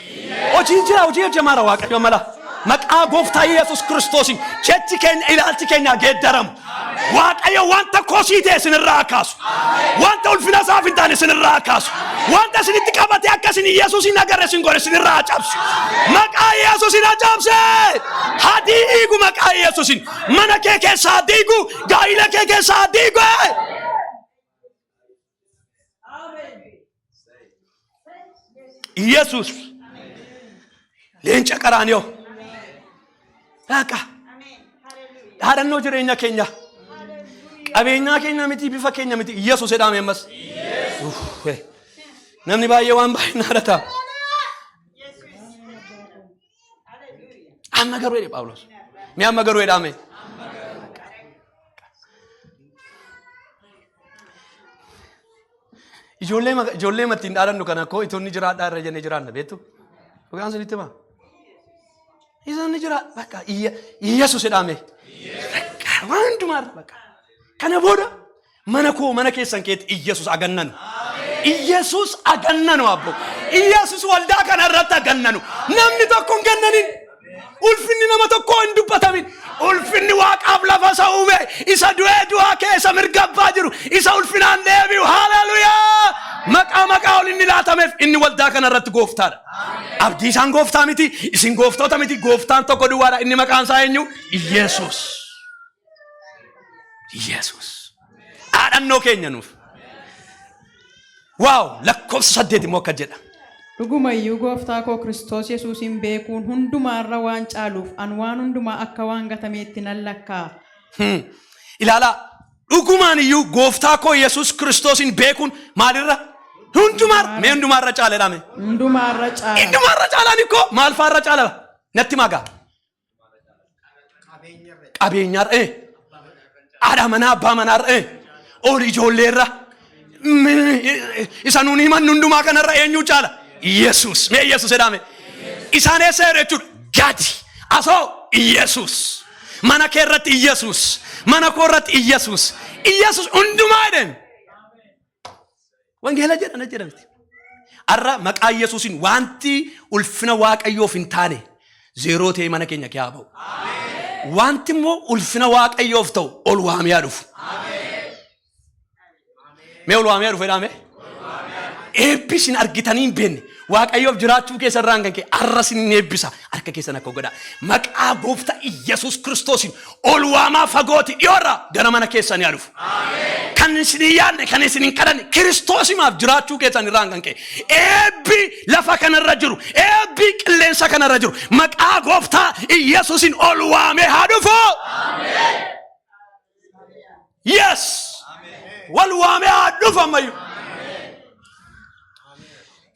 Hojii jira, hojii hojjemaara Waaqayyo mala. Maqaa gooftaa Yesus Kiristoosiin jechi keenya, ilaalchi keenya geeddaramu. Waaqayyo wanta kosii ta'e isinirraa kaasu. Wanta ulfina isaaf hin taane isinirraa kaasu. Wanta isinitti qabate akka isin Yesuus hin agarre isin godhe isinirraa cabsu. Maqaa Yesuusin haa cabse. Haa diigu maqaa Yesuusin. Mana kee keessaa haa diigu. Gaa'ila kee keessaa haa diigu. Yesuus leenca qaraaniyoo. Dhaaqa. Dhaadannoo jireenya keenya. Qabeenyaa keenya miti, bifa keenya miti. Yesuus jedhame ammas. Uff, Namni baay'ee waan baay'ee naadata. Amma garuu jedhe Phaawulos. Mee amma garuu jedhaame. Ijoollee ijoollee ittiin dhaadannu kana koo itonni jiraadhaa irra jennee jiraanna beektu. Dhugaan isinitti himaa. Isaan ni jira bakka Iyyasuus jedhame. Bakka waan hundumaa irra bakka. Kana booda mana koo mana keessan keetti Iyyasuus agannanu. Iyyasuus agannanu abbo. Iyyasuus waldaa kana irratti agannanu. Namni tokko hin gannanin. Ulfinni nama tokkoo hin dubbatamin. Ulfinni Waaqaaf lafa isa uume, isa du'ee du'aa keessa mirga abbaa jiru, isa ulfinaan deebi'u. Haleluyaa! Maqaa maqaa ol inni laatameef inni waldaa kana irratti gooftaadha. Abdii isaan gooftaa miti, isin gooftoota miti, gooftaan tokko duwwaadha. Inni maqaan isaa eenyu? Iyesuus. Iyesuus. Dhaadhannoo keenya nuuf. Waaw lakkoofsa 8 immoo akka jedha. Dhuguma iyyuu gooftaa koo Kiristoos Yesuusin beekuun hundumaa irra waan caaluuf an waan hundumaa akka waan gatameetti nan lakkaa'a. Ilaalaa dhugumaan iyyuu gooftaa koo Yesuus Kiristoosin beekuun maalirra? Hundumaarra. Mee hundumaarra caala jedhame. Hundumaarra caala. Hundumaarra caalaan ikkoo maal faarra caala? Natti magaa. Qabeenyaarra. Haadha manaa abbaa manaarra. Ol ijoolleerra. Isa nuun himannu hundumaa kanarra eenyuu caala? Yesuus. Mee Yesuus jedhame. Isaan eessa jiru jechuudha? Gadi. Asoo Yesuus. Mana kee irratti Yesuus. Mana koo irratti Yesuus. Yesuus hundumaa jedhan. Wangeela jedhan jedhamti. Har'a maqaa Yesuusiin wanti ulfina Waaqayyoof hin taane zeeroo ta'ee mana keenya keessaa ba'u. Wanti immoo ulfina Waaqayyoof ta'u ol waamee haa dhufu. Mee ol waamee haa dhufu jedhaa mee? Eebbi isin argitanii hin beekne Waaqayyoof jiraachuu keessa irraan kan ka'e har'a isin hin eebbisa harka keessan akka godhaa. Maqaa gooftaa Iyyasuus Kiristoosiin ol waamaa fagooti dhiyoorraa gara mana keessanii haa dhufu. Kan isin hin yaadne kan isin hin kadhanne Kiristoosimaaf jiraachuu keessan irraan kan ka'e eebbi lafa kanarra jiru eebbi qilleensa kanarra jiru maqaa gooftaa Iyyasuusiin ol waamee haa dhufu. Yes. Wal waamee haa dhufu ammayyuu.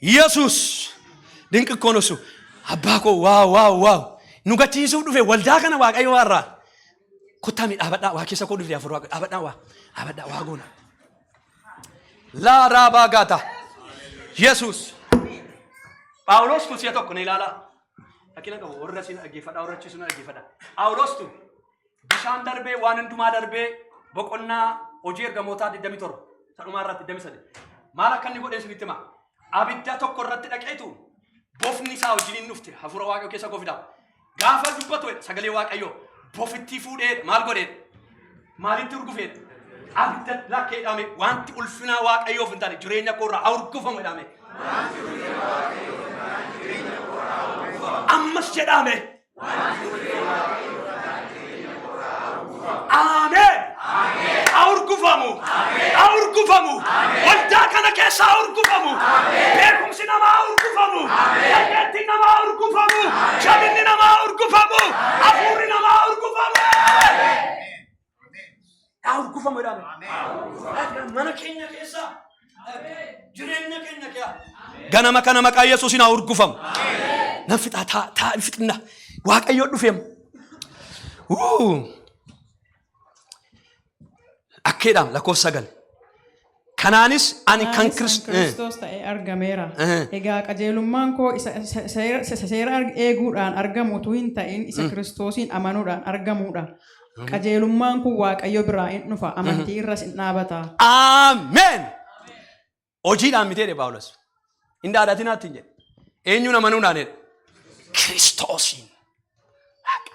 Yesuus dinqi koo nusu abbaa koo waaw waaw waaw nu gachiisuuf dhufe waldaa kana waaqayyo waarraa kottaa mi dhaabadhaa waa keessa koo dhufe afur waaqa dhaabadhaa waa dhaabadhaa waa goona. Laa raabaa gaata. Yesuus. Phaawulos kun si'a tokko na ilaalaa. Rakkina qabu warra siin dhaggeeffadhaa warra achiisu na dhaggeeffadhaa. Phaawulos tun Bishaan darbee waan hundumaa darbee boqonnaa hojii ergamootaa 27 sadhumaa irratti 23 maal akka inni godhe isinitti hima. Abidda tokko irratti dhaqeetu bofni isaa wajjin hin dhufte hafuura waaqayyoo keessa koo fidaa. Gaafa dubbatu jedha sagalee waaqayyoo bofittii fuudhee maal godhee maalitti urgufee abidda lakkee jedhame wanti ulfinaa waaqayyoof hin taane jireenya koo irraa haa urgufamu jedhame. Ammas jedhame Ameen. Haa urgufamu. Haa urgufamu. Waldaa kana keessa haa urgufamu. Beekumsi namaa haa urgufamu. Dandeettiin namaa haa urgufamu. Jabinni namaa haa urgufamu. Hafuurri namaa haa urgufamu. Haa urgufamu jedhame. Mana keenya keessa. Jireenya keenya keessa. Ganama kana maqaa Yesuusiin haa urgufamu. Nan fixaa taa taa hin fixinna. Waaqayyo dhufeem. Akkeedhaam lakkoofsa 9. Kanaanis ani kan Kanaanis kan Kiristoos ta'ee argameera. Egaa qajeelummaan koo isa isa- seera isa seera eeguudhaan argamu utuu hin ta'in isa Kiristoosiin amanuudhaan argamuudha. Qajeelummaan kun Waaqayyo biraa in dhufa, amantii irras in dhaabata. Ameen. Hojiidhaan miti jedhe Phaawulos. Hin dhaadatinaa ittiin jedhe. Eenyuun amanuudhaan jedhe? Kiristoosiin. Waaqa.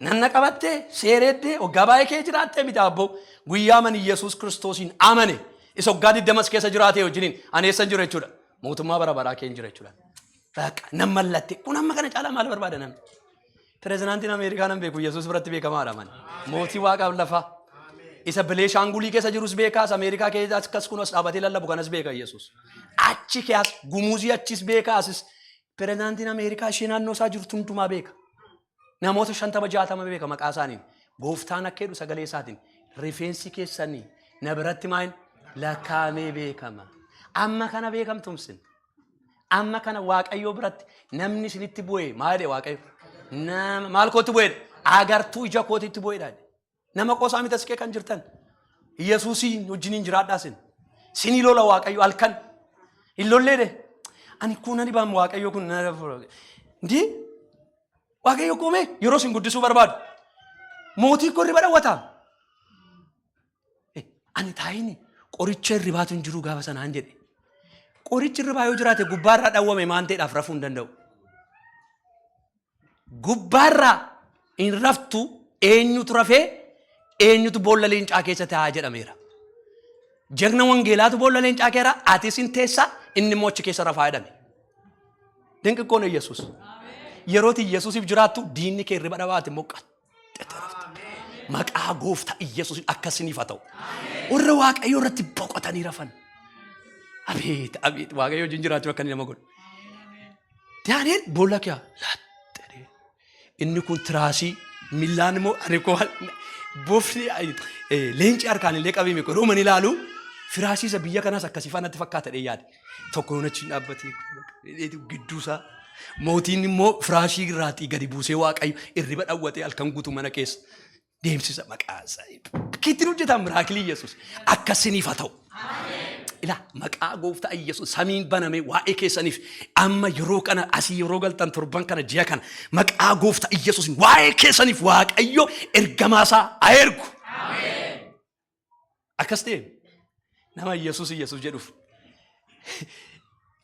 Nanna qabattee seereeddee waggaa baay'ee kee jiraattee miti abboo. Guyyaa mani Yesuus Kiristoosiin amane isa waggaa 20 keessa jiraatee wajjiniin ani eessan jiru jechuudha. Mootummaa bara baraa kee hin jira jechuudha. Waaqa nan mallatte kun amma kana caalaa maal barbaada namni? Pirezidaantiin Ameerikaa nan beeku Yesuus biratti beekamaadha man. Mootii waaqaaf lafaa. Isa Bileeshaangulii keessa jirus beekaa, isa Ameerikaa keessa akkas kun as dhaabatee lallabu kanas beeka Yesuus. Achi keessa gumuuzii achis beeka asis. Pirezidaantiin Ameerikaa ishee naannoo isaa jirtu hundumaa beeka. Namoota 50 60 beeka maqaa isaaniin. Gooftaan akka jedhu sagalee isaatiin rifeensi keessanii na biratti maal lakkaa'amee beekama. Amma kana beekamtumsin. Amma kana Waaqayyoo biratti namni isinitti bu'e maal jedhe Waaqayyo? Nama maal kootti bu'eedha? Agartuu ija kootitti bu'eedha. Nama qoosaa miti as kee kan jirtan. Yesuusiin wajjiniin jiraadhaa sin. Sinii lola Waaqayyo halkan. Hin lollee de. Ani kun ani baam Waaqayyo kun. Ndi Waaqayyo koomee yeroo sin guddisuu barbaadu. Mootii koo hirriba dhawwataa. Ani taa'ini qoricha hirribaatu hin jiru gaafa sanaan jedhe. Qorichi hirribaa yoo jiraate gubbaarraa dhawwame maan ta'eedhaaf rafuu hin danda'u. Gubbaarraa hin raftu, eenyutu rafee, eenyutu boolla leencaa keessa taa'aa jedhameera. Jagna wangeelaatu boolla leencaa keera, atis hin teessa, inni immoo achi keessa rafaa jedhame. Dinqiqqoon Yesuus. Yerooti Yesuusiif jiraattu diinni kee hirriba dhabaate immoo qaxxete rafta. Maqaa gooftaa Yesuusiin akkasiniif haa ta'u. Warra Waaqayyoo irratti boqotanii rafan. Abeet abeet, Waaqayyoo wajjin jiraachuu akka inni nama godhu. Daani'el boolla kee laaxxee inni kun tiraasii millaan immoo ani koo bofni leenci harkaan illee qabee miidhu yeroo mani ilaalu firaasii isa biyya kanaas akkasii faana natti fakkaata dhee yaade. Tokko yoon achiin dhaabbatee gidduu isaa mootiin immoo firaashii irraatii gadi buusee Waaqayyo irriba dhawwatee halkan guutuu mana keessa deemsisa maqaa isaa. Kittiin hojjetan miraakilii Yesuus akkasiniif haa ta'u. Ilaa, maqaa gooftaa Yesuus samiin baname waa'ee keessaniif amma yeroo kana asii yeroo galtan, torban kana, ji'a kana, maqaa gooftaa Yesuusin waa'ee keessaniif Waaqayyo ergamaa isaa haa ergu. Akkas ta'e nama Yesuus Yesuus jedhuuf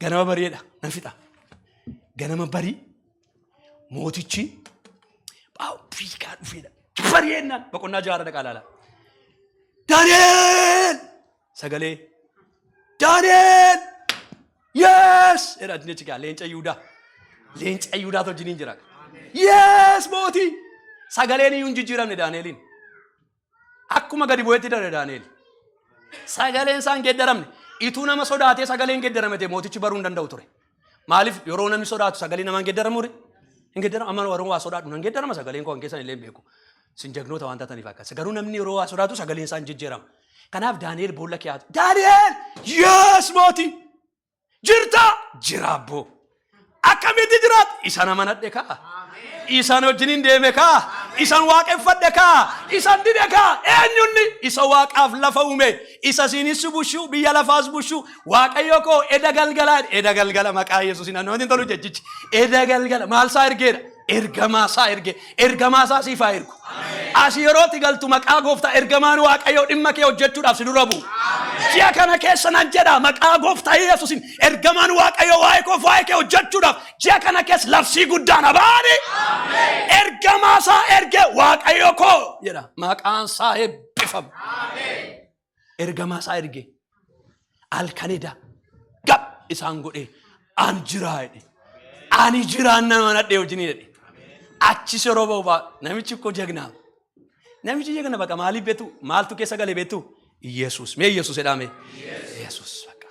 ganama bari'eedha nan fixa. Ganama barii mootichi fiigaa dhufeedha. Bari'eennaan boqonnaa jaarra dhaqaa ilaala. Daani'el! Sagalee Daani'el! Yes! Jedha achi gaa leenca Yihudaa. Leenca Yihudaatu wajjiniin jira. Yes, mootii! Sagaleen iyyuu hin jijjiiramne Daani'eliin. Akkuma gadi bu'eetti darbe Daani'el. Sagaleen isaa hin geeddaramne. Ituu nama sodaatee sagaleen geeddarame ta'e mootichi baruu hin danda'u ture. Maaliif? Yeroo namni sodaatu sagalee namaa hin geeddaramu? Hin geeddaramu. Amma yeroo waa sodaadhu nan geeddarama, sagaleen koo kan keessan illee hin beeku. Isin jagnoota waan taataniif akkas. Garuu namni yeroo waa sodaatu sagaleen isaa hin jijjiirama. Kanaaf Daani'el boolla keeyaatu. Daani'el! Yes, mootii! Jirta? Jira abboo. Akkamitti jiraat? Isan amanadhe kaa. Isan wajjiniin deeme kaa. Isan waaqeffadhe kaa. Isan dide kaa. Eenyunni? Isa waaqaaf lafa uume. Isa siinis bushu, biyya lafaas bushu. Waaqayyo koo eda galgala. Eda galgala maqaa Yesuusiin namatti hin tolu jechichi. Eda galgala maal isaa ergeedha? Ergamaa isaa erge. Ergamaa isaa siif haa ergu. Asi yerootti galtu maqaa gooftaa ergamaan Waaqayyoo dhimma kee hojjechuudhaaf si dura bu'u. Ji'a kana keessa nan jedha, maqaa gooftaa Yesuusiin ergamaan Waaqayyoo waa'ee koof waa'ee kee hojjechuudhaaf ji'a kana keessa labsii guddaan abaani. Ergamaa isaa erge Waaqayyo koo jedha. Maqaan isaa eebbifamu. Ergamaa isaa erge. Halkanida gab isaan godhee an jiraa jedhe. Ani jiraan nama nadhee wajjin jedhe. Achis yeroo ba'u ba'a namichi koo jagnaa. Namichi jagna baqa maaliif beektu? Maaltu keessa gale beektu? Yesuus. Mee Yesuus jedhaa mee. Yesuus baqa.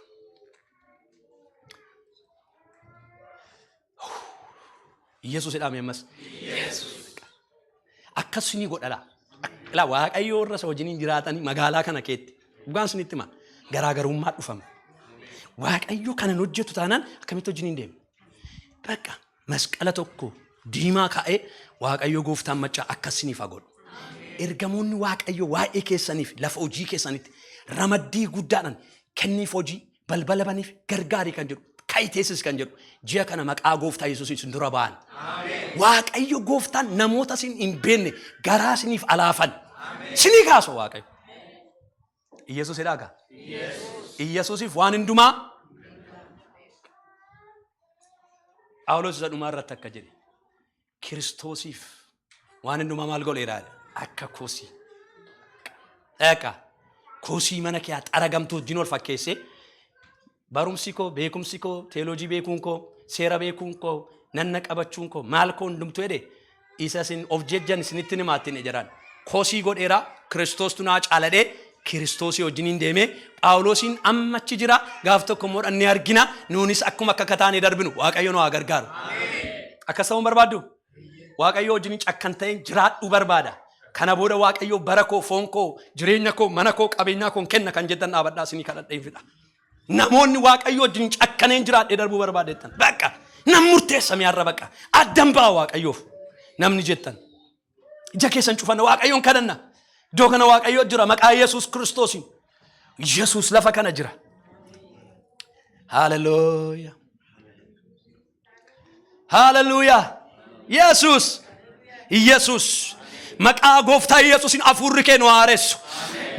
Yesuus jedhaa mee ammas. Yesuus baqa. Akkas ni godha laa. Laa, Waaqayyo warra isa wajjiniin jiraatanii magaalaa kana keetti. Dhugaan isinitti hima. Garaagarummaa dhufama. Waaqayyo kanan hojjetu taanaan akkamitti wajjiniin deema? Bakka masqala tokko diimaa kaa'ee Waaqayyo gooftaan maccaa akkas isiniif haa godhu. Ergamoonni Waaqayyo waa'ee keessaniif lafa hojii keessanitti ramaddii guddaadhaan kenniif, hojii balbala baniif, gargaarii kan jedhu, ka'i teessis kan jedhu ji'a kana maqaa gooftaa Yesuusiin isin dura ba'an. Waaqayyo gooftaan namoota isin hin beekne garaa isiniif alaafan. Isinii kaasu Waaqayyo. Iyyasuus jedhaa gaa. Iyyasuusiif waan hundumaa. Phaawulos isa dhumaa irratti akka jedhe, Kiristoosiif waan hundumaa maal godheera? Akka kosii. Dhaqa. Kosii mana kee xaragamtuu wajjin wal fakkeessee, barumsi koo, beekumsi koo, teoloojii beekuun koo, seera beekuun koo, nanna qabachuun koo, maal koo hundumtuu jedhe, isa isin of jejjan isinitti himaattiin jedhan. Kosii godheera, Kiristoostu naa caaladhee Kiristoosii wajjiniin deemee Phaawulosiin amma achi jira, gaaf tokko immoo dhannee argina, nuunis akkuma akka kataanee darbinu Waaqayyo nu haa gargaaru. Akkas ta'uun barbaaddu? Waaqayyo wajjiniin cakkan ta'een jiraadhuu barbaada. Kana booda Waaqayyo bara koo, foon koo, jireenya koo, mana koo, qabeenyaa koo kenna kan jettan dhaabadhaa isinii kadhadhee hin fixa. Namoonni Waaqayyo wajjin cakkaneen jiraadhee darbuu barbaadettan. Bakka nan murteessa mi'arra bakka addan ba'a Waaqayyoof. Namni jettan. Ija keessan cufanna, Waaqayyoon kadhanna. Iddoo kana Waaqayyo jira, maqaa Yesuus Kiristoosiin. Yesuus lafa kana jira. Hallelujah. Hallelujah. Yesuus. Yesuus. Maqaa Gooftaa Yesuusin hafuurri kee nu haaressu.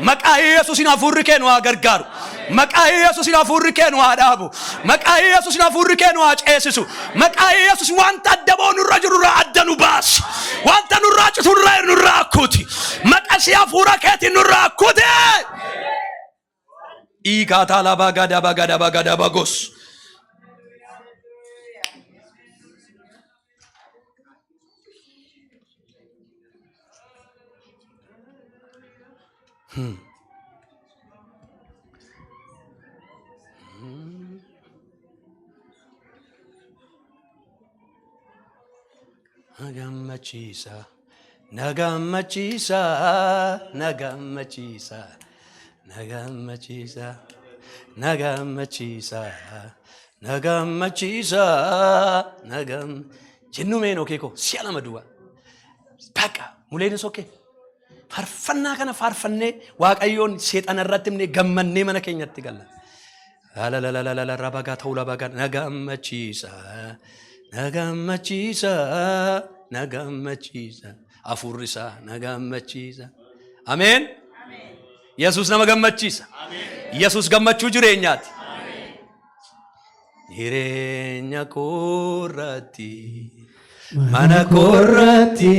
Maqaa Yesuusin hafuurri kee nu haa gargaaru. Maqaa Yesuusin hafuurri kee nu haa dhaabu. Maqaa Yesuusin hafuurri kee nu haa ceesisu. Maqaa Yesuus wanta adda ba'u nurra jiru irraa adda nu baasi. Wanta nurraa citu nurraa nurraa kuti. Maqasii hafuura keetiin nurraa kuti. Iikaataa labaa gadaba gadaba gadaba gos. Na gammachiisa, na gammachiisa, na gammachiisa, na gammachiisa, na gammachiisa, na gammachiisa, na gam. Jennu meenoo keekoo si'a lama duwwaa. Baqa muleen sokkee. Faarfannaa kana faarfannee Waaqayyoon seexana irratti himnee gammannee mana keenyatti galla. Lalalalalalala rabagaa ta'uu labagaa, na gammachiisa, na gammachiisa, na gammachiisa. Hafuurri isaa na gammachiisa. Ameen. Yesuus nama gammachiisa. Yesuus gammachuu jireenyaati. Jireenya koorratti, mana koorratti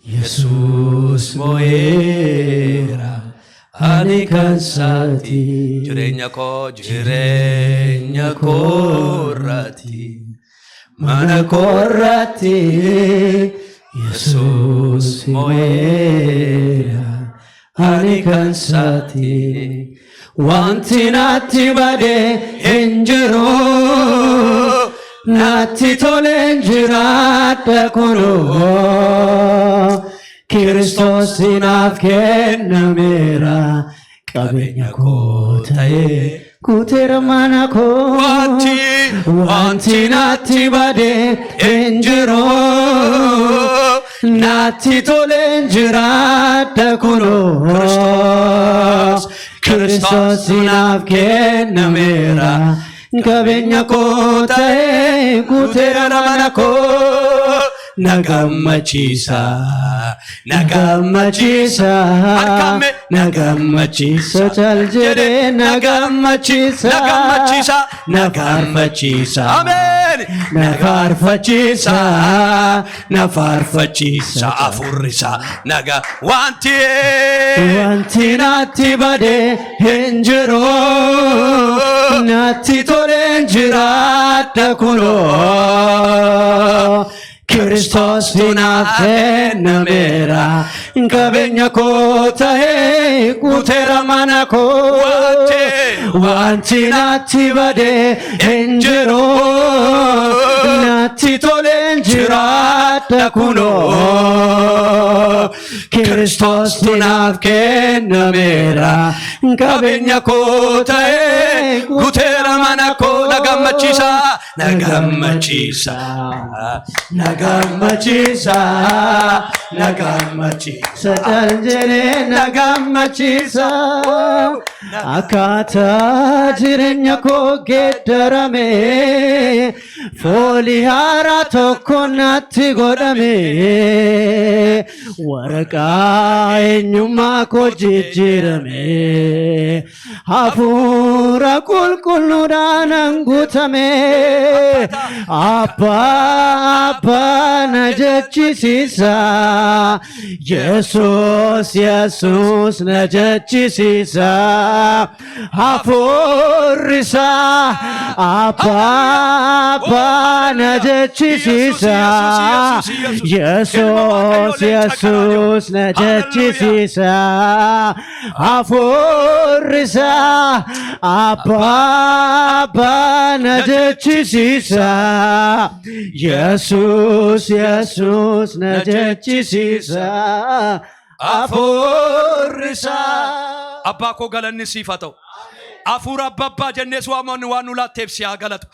Yesuus mo'eera. Ani kan isaati. Jireenya koo, jireenya koorratti, mana koorratti Yesuus mo'eera. Ani kan isaati. Wanti natti bade hin jiru. Natti toleen jiraadha kunoo. Kiristoos naaf kennameera. Qabeenya koo ta'ee guuteera mana koo. Wanti natti bade hin jiru. Natti toleen jiraadha kunoo. Kiristoos naaf kennameera. Qabeenya koo ta'ee guuteera mana koo. Na gammachiisa. Na gammachiisa. Harkaan. Na gammachiisa cal jedhee na gammachiisa. Na gammachiisa. Na faarfachiisa. Ameen. Na faarfachiisa. Na faarfachiisa. Hafuurri isaa naga wanti Wanti natti bade hin jiru. Natti toleen jiraadha kunoo. Kiristoos naaf kennameera. Qabeenya koo ta'ee guuteera mana koo. Wanti natti bade hin jiru. Natti toleen jiraadha kunoo. Kiristoos naaf kennameera. Qabeenya koo ta'ee guuteera mana koo. Na gammachiisa. Na gammachiisa. Na gammachiisa. Na gammachiisa. Cal jedhee na gammachiisa. Akkaataa jireenya koo geeddarame. Foolii haaraa tokko natti godhame. Waraqaa eenyummaa koo jijjiirame. Hafuura qulqulluudhaan guutame. Abbaa, Abbaa na jechisiisa. Yesuus, Yesuus na jechisiisa. Hafuurri isaa Abbaa, Abbaa na jechisiisa. Yesuus, Yesuus na jechisiisa. Hafuurri isaa Abbaa, Abbaa na jechisiisa. Yesuus, Yesuus na jechisiisa. Hafuurri isaa. Abbaa koo, galanni siif haa ta'u. Hafuura abba abbaa jennees waamamu waan nu laatteef si haa galatu.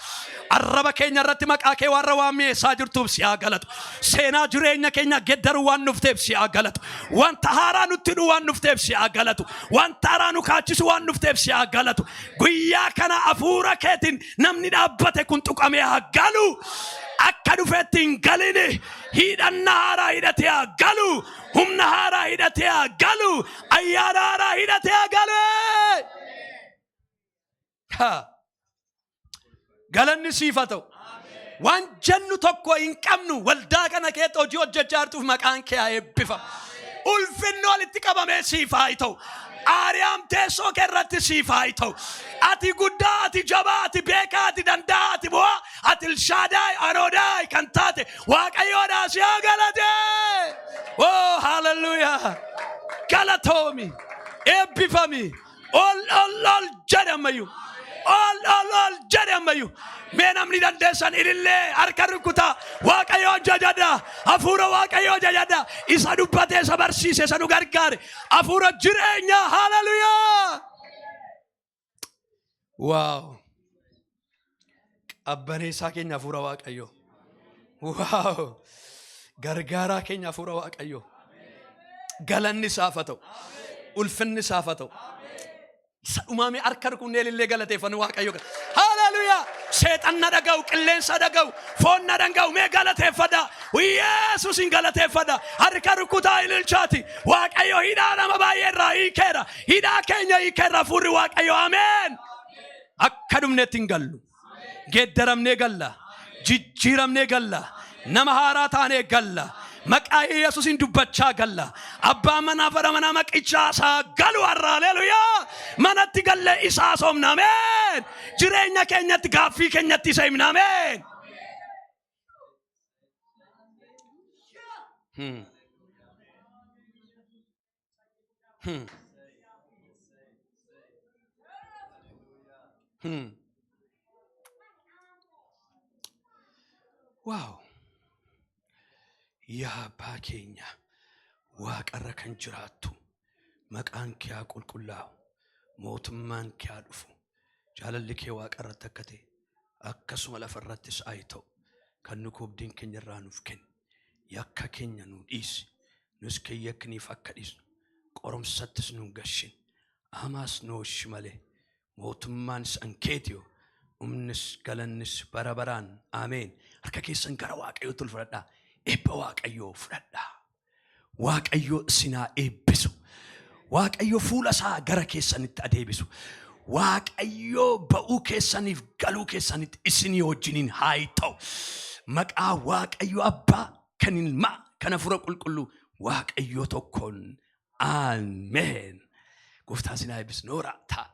Arraba keenya irratti maqaa kee warra waan mi'eessaa jirtuuf si haa galatu. Seenaa jireenya keenya geddaruu waan dhufteef si haa galatu. Wanta haaraa nutti hidhuu waan dhufteef si haa galatu. Wanta haaraa nu kaachisu waan dhufteef si haa galatu. Guyyaa kana hafuura keetiin namni dhaabbate kun tuqamee haa galu. Akka dhufetti hin galini. Hidhannaa haaraa hidhatee haa galu. Humna haaraa hidhatee haa galu. Ayyaana haaraa hidhatee haa galu. Ha. Galanni siif haa ta'u. Waan jennu tokko hin qabnu. Waldaa kana keessa hojii hojjechaa jirtuuf maqaan kee haa eebbifamu. Ulfinni walitti qabamee siif haa ta'u. Aariyaam teessoo kee irratti siif haa ta'u. Ati guddaa, ati jabaa, ati beekaa, ati danda'aa, ati bu'aa, ati Ilshaadaay, Anoodaay kan taate Waaqayyoodhaa si haa galate. Oh, hallelujah. Galatoomi. Eebbifami. Ol ol ol jedhe ammayyuu. Ol ol ol jedhe ammayyuu. Mee namni dandeessan ilillee harka rukutaa. Waaqayyoon jajadha. Hafuura Waaqayyoo jajadha. Isa dubbatee, isa barsiise, isa nu gargaare. Hafuura jireenyaa. Hallelujah. Wow. Qabbaneessaa keenya hafuura Waaqayyoo. Wow. Gargaaraa keenya hafuura Waaqayyoo. Galanni isaaf haa ta'u. Ulfinni isaaf haa ta'u. Isa dhumaame harka rukunnee illee galateeffannu Waaqayyo. Haleluyaa! Seexanna dhaga'u, qilleensa dhaga'u, foon na dhaga'u, mee galateeffadha. Yesuusin galateeffadha. Harka rukutaa ililchaati. Waaqayyo hidhaa nama baay'ee irraa hiikeera. Hidhaa keenya hiikeera hafuurri Waaqayyo. Ameen. Akka dhumneetti hin gallu. Geeddaramnee galla. Jijjiiramnee galla. Nama haaraa taanee galla. Maqaa Yesuusin dubbachaa galla. Abbaa manaa fara manaa maqichaa isaa galu har'a. Haleluyaa. Manatti galle isaa soomna. Ameen. Jireenya keenyatti, gaaffii keenyatti isa himna. Ameen. Wow. Yaa abbaa keenya waaqarra kan jiraattu, maqaan kee haa qulqullaa'u, mootummaan kee haa dhufu, jaalalli kee waaqarratti akka ta'e akkasuma lafarrattis haa ta'u. Kan nu koobdiin keenya irraa nuuf kenni, yakka keenya nu dhiisi, nus kan yakkiniif akka dhiisnu, qoromsattis nu hin gashin, hamaas nu oolchi malee, mootummaan san keetiyo, humnis galannis bara baraan. Ameen. Harka keessan gara Waaqayyootti ol fudhadhaa. Eebba Waaqayyoo fudhadhaa. Waaqayyo isin haa eebbisu. Waaqayyo fuula isaa gara keessanitti adeebisu. Waaqayyo ba'uu keessaniif galuu keessanitti isinii wajjiniin haa ta'u. Maqaa Waaqayyo Abbaa, kan Ilmaa, kan Hafuura Qulqulluu Waaqayyo tokkoon. Ameen. Gooftaan isin haa eebbisu. Noora ta'a.